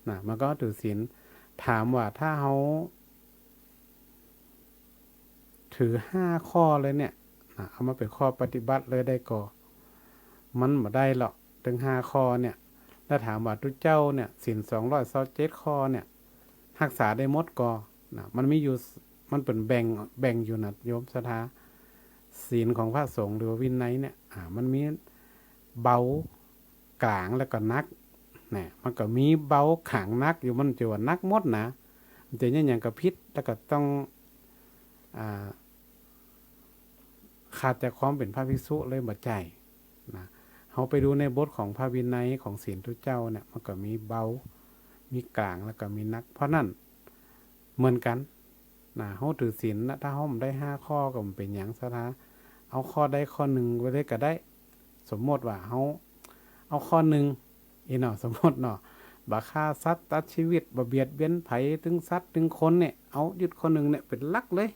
นะ มันก็ถือศีล ถามว่าถ้าเฮาถือห้าข้อเลยเนี่ยนะ เอามาเป๋นข้อปฏิบัติเลยได้ก่อ มันบ่ได้หรอก ตึงห้าข้อเนี่ย แล้วถามว่าตุ๊เจ้าเนี่ย ศีลสองร้อยซาวเจ็ดข้อเนี่ย ฮักษาได้หมดก่อนะ มันมีอยู่ มันเป๋นแบ่ง แบ่งอยู่นะโยมศรัทธา ศีลของพระสงฆ์หรือว่าวินัยเนี่ย อ่า มันมีเบา ก๋าง แล้วก็หนัก เนี่ย มันก็มีเบา ก๋าง หนักอยู่ มันจะว่าหนักหมดนะ มันจะเยียะหยังก็ผิด แล้วก็ต้อง อ่า ขาดจากความเป๋นพระภิกษุเลยบ่ใจ้นะ เฮาไปดูในบทของพระวินัยของศีลตุ๊เจ้าเนี่ย มันก็มีเบา มีก๋าง แล้วก็มีหนัก เพราะนั้นเหมือนกั๋นนะ เฮาถือศีลนะ ถ้าเฮาบ่ได้ห้าข้อก็บ่เป๋นหยัง ศรัทธา เอาข้อใดข้อนึ่งไปเลยก็ได้ สมมติว่าเฮาเอาข้อนึ่ง อี้เนาะ สมมติเนาะ บ่ฆ่าสัตว์ตัดชีวิต บ่เบียดเบียนใผ ตึงสัตว์ตึงคนเนี่ย เอายึดข้อนึ่งเนี่ยเป๋นหลักเลย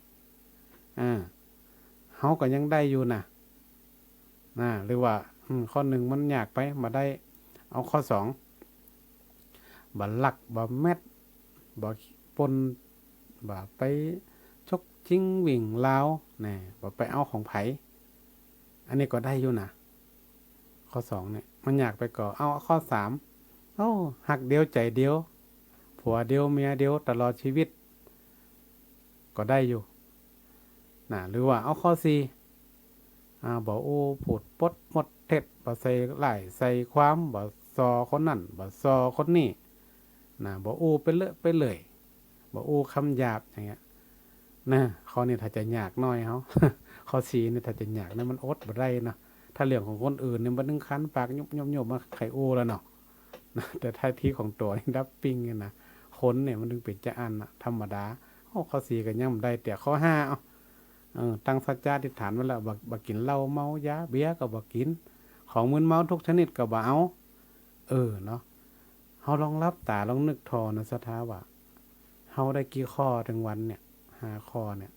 อ่า เฮาก็ยังได้อยู่นะ นะ หรือว่า อืม ข้อนึ่งมันยากไป บ่ได้ เอาข้อสอง บ่ลัก บ่แม็ด บ่ปล้น บ่ไปฉกชิงวิ่งราว นะ บ่ไปเอาของใผ อันนี้ก็ได้อยู่นะ ข้อสองเนี่ย มันยากไปก่อ เอาข้อสาม โอ้ ฮักเดียวใจ๋เดียว ผัวเดียวเมียเดียวตลอดชีวิต ก็ได้อยู่นะ หรือว่าเอาข้อสี่ อ่า บ่อู้พูดปดมดเท็จ บ่ใส่ร้ายใส่ความ บ่ส่อคนนั้น บ่ส่อคนนี้นะ บ่อู้ไปเลอะไปเลื่อย บ่อู้กำหยาบอย่างเงี้ยนะ ข้อนี้ถ้าจะยากหน้อยเฮา ข้อสี่นี่ถ้าจะยากนะ มันอดบ่ได้นะ ถ้าเรื่องของคนอื่นเนี่ยมันนึ่งคันปากยุบๆๆ มาใค่อู้แล้วเนาะ นะ แต่ถ้าตี้ของตั๋วนี่ดับปิ้งเนี่ยนะ คนเนี่ยมันนึ่งเป๋นจาอั้นนะ ธรรมดา โอ้ ข้อสี่ก็ยังบ่ได้ แต่ข้อห้า เอ้า เออ ตั้งสัจจะอธิษฐานไว้แล้ว บ่ บ่กิ๋นเหล้าเมายา เบียร์ก็บ่กิ๋น ของมึนเมาทุกชนิดก็บ่เอา เออ เนาะ เฮาลองหลับต๋าลองนึกถ่อนะ ศรัทธา ว่า เฮาได้กี่ข้อตึงวันเนี่ย ห้าข้อเนี่ย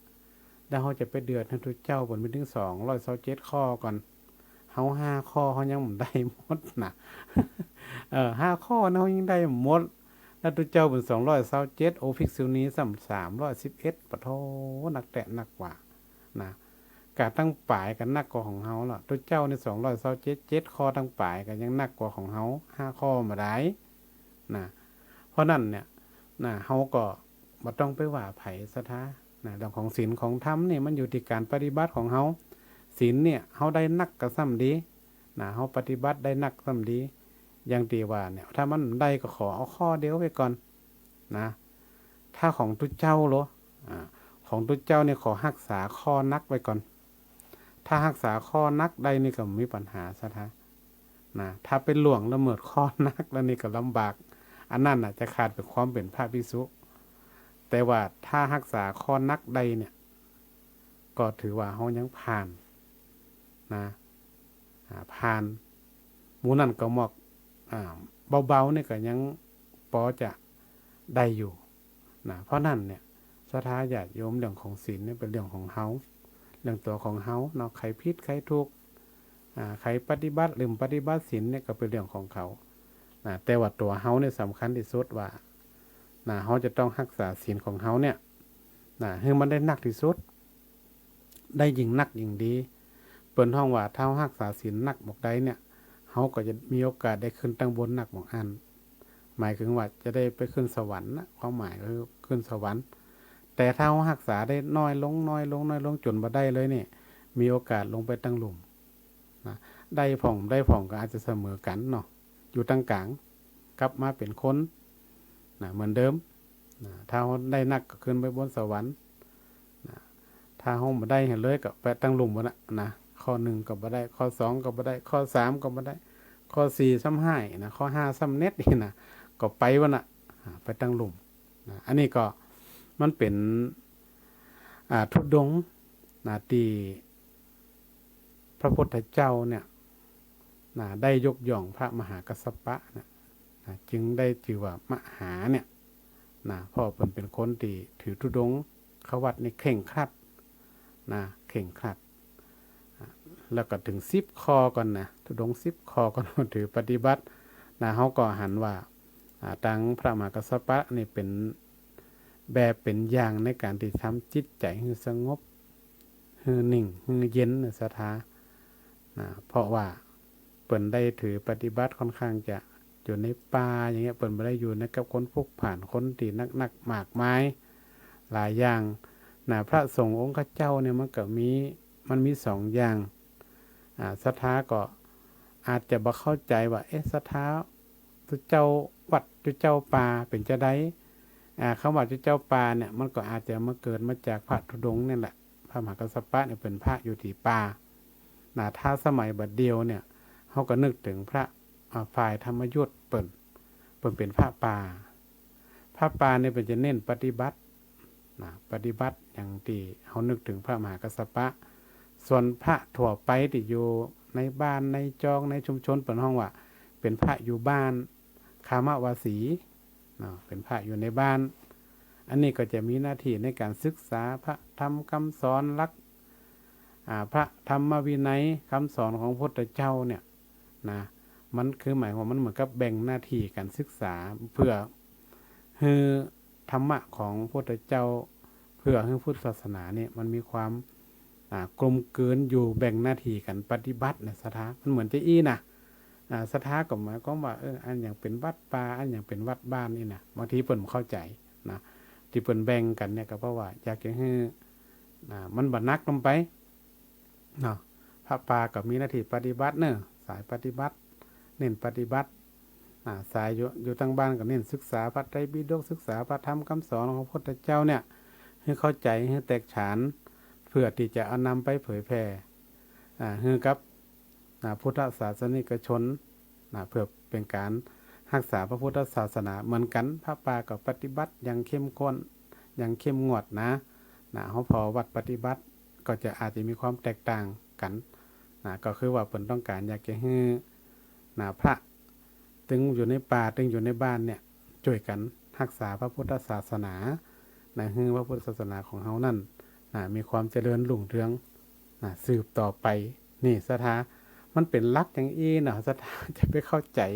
แล้วเฮาจะไปเดือดหื้อตุ๊เจ้าเปิ้นมีตึงสองร้อยซาวเจ็ดข้อก่อน เฮาห้าข้อเฮายังบ่ได้หมดนะ เออ ห้าข้อนะเฮายังได้บ่หมด แล้วตุ๊เจ้าเปิ้นสองร้อยซาวเจ็ด โอภิกษุณีซ้ำสามร้อยสิบเอ็ด ปะโธ่ นักแต๊นักว่านะ กาตั้งป๋ายก็นักกว่าของเฮาละ ตุ๊เจ้านี่สองร้อยซาวเจ็ด เจ็ดข้อตั้งป๋ายก็ยังนักกว่าของเฮา ห้าข้อบ่ดายนะ เพราะนั้นเนี่ยนะ เฮาก็บ่ต้องไปว่าใผ ศรัทธา นะ เรื่องของศีลของธรรมนี่มันอยู่ตี้ก๋านปฏิบัติของเฮา ศีลเนี่ยเฮาได้นักก็ซ้ำดีนะ เฮาปฏิบัติได้นักซ้ำดี อย่างตี้ว่าเนี่ย ถ้ามันได้ก็ขอเอาข้อเดียวไว้ก่อนนะ ถ้าของตุ๊เจ้าโล อ่า ของตุ๊เจ้านี่ขอฮักษาข้อนักไว้ก่อน ถ้าฮักษาข้อนักได้นี่ก็บ่มีปัญหา ศรัทธา นะ ถ้าไปล่วงละเมิดข้อนักแล้วนี่ก็ลำบาก อันนั้นน่ะจะขาดเป๋นความเป๋นพระภิกษุ แต่ว่าถ้าฮักษาข้อนักได้เนี่ย ก็ถือว่าเฮายังผ่านนะ อ่า ผ่าน หมู่นั้นก็มอก อ่า เบาๆ นี่ก็ยังปอจะได้อยู่นะ เพราะนั้นเนี่ย ศรัทธาญาติโยม เรื่องของศีลเนี่ยเป๋นเรื่องของเฮา เรื่องตั๋วของเฮาเนาะ ใผผิดใผถูก อ่า ใผปฏิบัติหรือบ่ปฏิบัติศีลเนี่ยก็เป๋นเรื่องของเขานะ แต่ว่าตั๋วเฮาเนี่ยสำคัญตี้สุดว่านะ เฮาจะต้องฮักษาศีลของเฮาเนี่ยนะ หื้อมันได้นักตี้สุด ได้ยิ่งนักยิ่งดี เปิ้นฮ้องว่าถ้าเฮาฮักษาศีลนักบ่ได้เนี่ย เฮาก็จะมีโอกาสได้ขึ้นตังบนนักบ่อั้น หมายเถิงว่าจะได้ไปขึ้นสวรรค์นะ ความหมายก็คือขึ้นสวรรค์ แต่ถ้าเฮาฮักษาได้น้อยลง น้อยลง น้อยลงจ๋นบ่ได้เลยเนี่ย มีโอกาสลงไปตังลุ่มนะ ได้พ่องบ่ได้พ่องก็อาจจะเสมอกั๋นเนาะ อยู่ตังก๋าง กลับมาเป๋นคนนะ เหมือนเดิมนะ ถ้าเฮาได้นักก็ขึ้นไปบนสวรรค์นะ ถ้าเฮาบ่ได้หั้นเลยก็ไปตังลุ่มหั้นน่ะนะ ข้อนึ่งก็บ่ได้ ข้อสองก็บ่ได้ ข้อสามก็บ่ได้ ข้อสี่ซ้ำฮ้ายนะ ข้อห้าซ้ำเน็ดนี่นะ ก็ไปหั้นน่ะ อ่า ไปตังลุ่มนะ อันนี้ก็มันเป๋น อ่า ธุดงค์นะ ตี้พระพุทธเจ้าเนี่ยนะ ได้ยกย่องพระมหากัสสปะนะ นะ จึงได้จื้อว่ามหาเนี่ยนะ เพราะเปิ้นเป๋นคนตี้ถือธุดงควัตรนี่เคร่งครัดนะ เคร่งครัด อ่ะ แล้วก็เถิงสิบข้อก่อนนะ ธุดงค์สิบข้อก่อน ถือปฏิบัตินะ เฮาก็หันว่า อ่า ตังพระมหากัสสปะนี่เป๋นแบบเป๋นอย่างในก๋านตี้ทำจิตใจ๋หื้อสงบ หื้อนิ่ง หื้อเย็นนะ ศรัทธา นะ เพราะว่าเปิ้นได้ถือปฏิบัติค่อนข้างจะอยู่ในป่าอย่างเงี้ย เปิ้นบ่ได้อยู่ในกับคนพลุกพล่าน คนตี้นักๆ มากมายหลายอย่างนะ พระสงฆ์องค์ข้าเจ้าเนี่ยมันก็มี มันมีสองอย่าง อ่า ศรัทธาก็อาจจะบ่เข้าใจ๋ว่า เอ๊ะ ศรัทธา ตุ๊เจ้าวัด ตุ๊เจ้าป่าเป๋นจาใด อ่า กำว่าเจ้าป่าเนี่ย มันก็อาจจะมาเกิดมาจากพระธุดงค์เนี่ยแหละ พระมหากัสสปะเนี่ยเป๋นพระอยู่ตี้ป่า นะ ถ้าสมัยบัดเดี่ยวเนี่ย เฮาก็นึกเถิงพระ อ่า ฝ่ายธรรมยุตเปิ้น เปิ้นเป๋นพระป่า พระป่าเนี่ยเปิ้นจะเน้นปฏิบัติ นะ ปฏิบัติอย่างตี้เฮานึกเถิงพระมหากัสสปะ ส่วนพระทั่วไปตี้อยู่ในบ้านในจองในชุมชน เปิ้นฮ้องว่าเป๋นพระอยู่บ้าน คามวาสี เนาะ เป๋นพระอยู่ในบ้าน อันนี้ก็จะมีหน้าตี้ในก๋านศึกษาพระธรรมกำสอนหลัก อ่า พระธรรมวินัยกำสอนของพระพุทธเจ้าเนี่ย นะ มันคือหมายความมันเหมือนกับแบ่งหน้าตี้ก๋านศึกษา เปื้อหื้อธรรมะของพระพุทธเจ้า เปื้อหื้อพุทธศาสนาเนี่ยมันมีความ อ่า กลมกลืนอยู่ แบ่งหน้าตี้กั๋นปฏิบัตินะ ศรัทธา มันเหมือนจะอี้นะ อ่า ศรัทธาก็หมายความว่า เออ อันหยังเป๋นวัดป่า อันหยังเป๋นวัดบ้านนี่นะ บางทีเปิ้นบ่เข้าใจ๋นะ ตี้เปิ้นแบ่งกั๋นเนี่ยก็เพราะว่าอยากจะหื้อ อ่า มันบ่หนักลงไป เนาะ พระป่าก็มีหน้าตี้ปฏิบัติเนาะ สายปฏิบัติ เน้นปฏิบัติ อ่า สายอยู่ อยู่ตางบ้านก็เน้นศึกษาพระไตรปิฎก ศึกษาพระธรรมกำสอนของพระพุทธเจ้าเนี่ย หื้อเข้าใจ๋ หื้อแตกฉาน เปื้อตี้จะเอานำไปเผยแผ่ อ่า หื้อกับ อ่า พุทธศาสนิกชน นะ เปื้อเป๋นก๋านฮักษาพระพุทธศาสนาเหมือนกั๋น พระป่าก็ปฏิบัติอย่างเข้มข้น อย่างเข้มงวดนะ นะ เฮาผ่อวัดปฏิบัติก็จะอาจจะมีความแตกต่างกั๋น นะ ก็คือว่าเปิ้นต้องก๋านอยากจะหื้อ นะ พระ ตึงอยู่ในป่า ตึงอยู่ในบ้านเนี่ย จ้วยกั๋นฮักษาพระพุทธศาสนา นะ หื้อพระพุทธศาสนาของเฮานั้น นะ มีความเจริญรุ่งเรือง นะ สืบต่อไป นี่ศรัทธา มันเป๋นหลักอย่างอี้เนาะ ศรัทธาจะไปเข้าใจ๋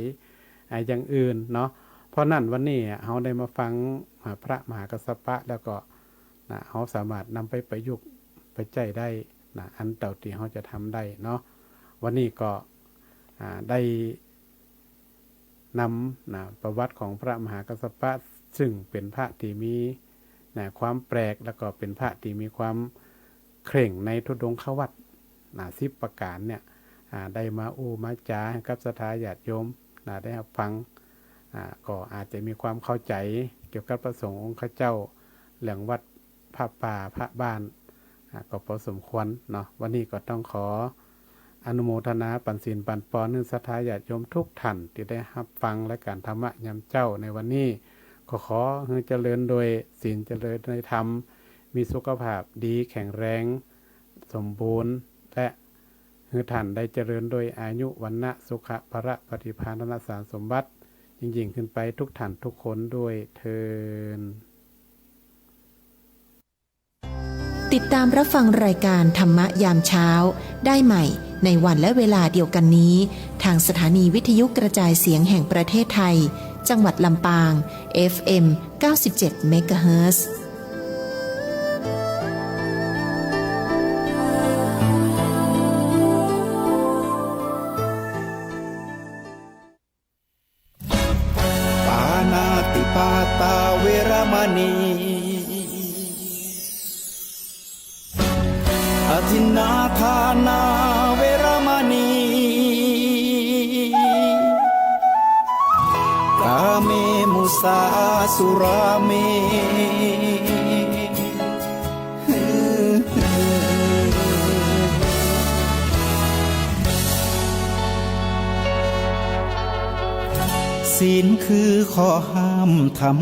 อ่า อย่างอื่นเนาะ เพราะนั้นวันนี้เฮาได้มาฟัง อ่า พระมหากัสสปะแล้วก็ นะ เฮาสามารถนำไปประยุกต์ไปใจ๊ได้นะ อันเต้าตี้เฮาจะทำได้เนาะ วันนี้ก็ อ่า ได้ นำ นะ ประวัติของพระมหากัสสปะ ซึ่งเป๋นพระตี้มี นะ ความแปลก แล้วก็เป๋นพระตี้มีความเคร่งในธุดงควัตร นะ สิบประก๋านเนี่ย อ่า ได้มาอู้มาจ๋าหื้อกับศรัทธาญาติโยม นะ ได้ฮับฟัง อ่า ก็อาจจะมีความเข้าใจ๋เกี่ยวกับพระสงฆ์องค์ข้าเจ้า เรื่องวัด พระป่าพระบ้าน อ่า ก็พอสมควรเนาะ วันนี้ก็ต้องขออนุโมทนาปันศีลปันปอนหื้อศรัทธาญาติโยมทุกท่านตี้ได้ฮับฟังรายก๋านธรรมะยามเจ๊าในวันนี้ ก็ขอหื้อเจริญโดยศีล เจริญโดยธรรม มีสุขภาพดีแข็งแรงสมบูรณ์ และหื้อท่านได้เจริญโดยอายุ วรรณะ สุขะ พละ ปฏิภาณ ธนสารสมบัติ ยิ่งๆ ขึ้นไปทุกท่านทุกคนด้วยเทอญ ติดตามรับฟังรายการธรรมะยามเช้าได้ใหม่ในวันและเวลาเดียวกันนี้ ทางสถานีวิทยุกระจายเสียงแห่งประเทศไทย จังหวัดลำปาง เอฟเอ็ม เก้าสิบเจ็ด เมกะเฮิรตซ์ ปาณาติปาตาเวระมะณี อทินนาทานาเวระมะณี กาเม มุสา สุราเม ศีลคือข้อห้าม ธรรม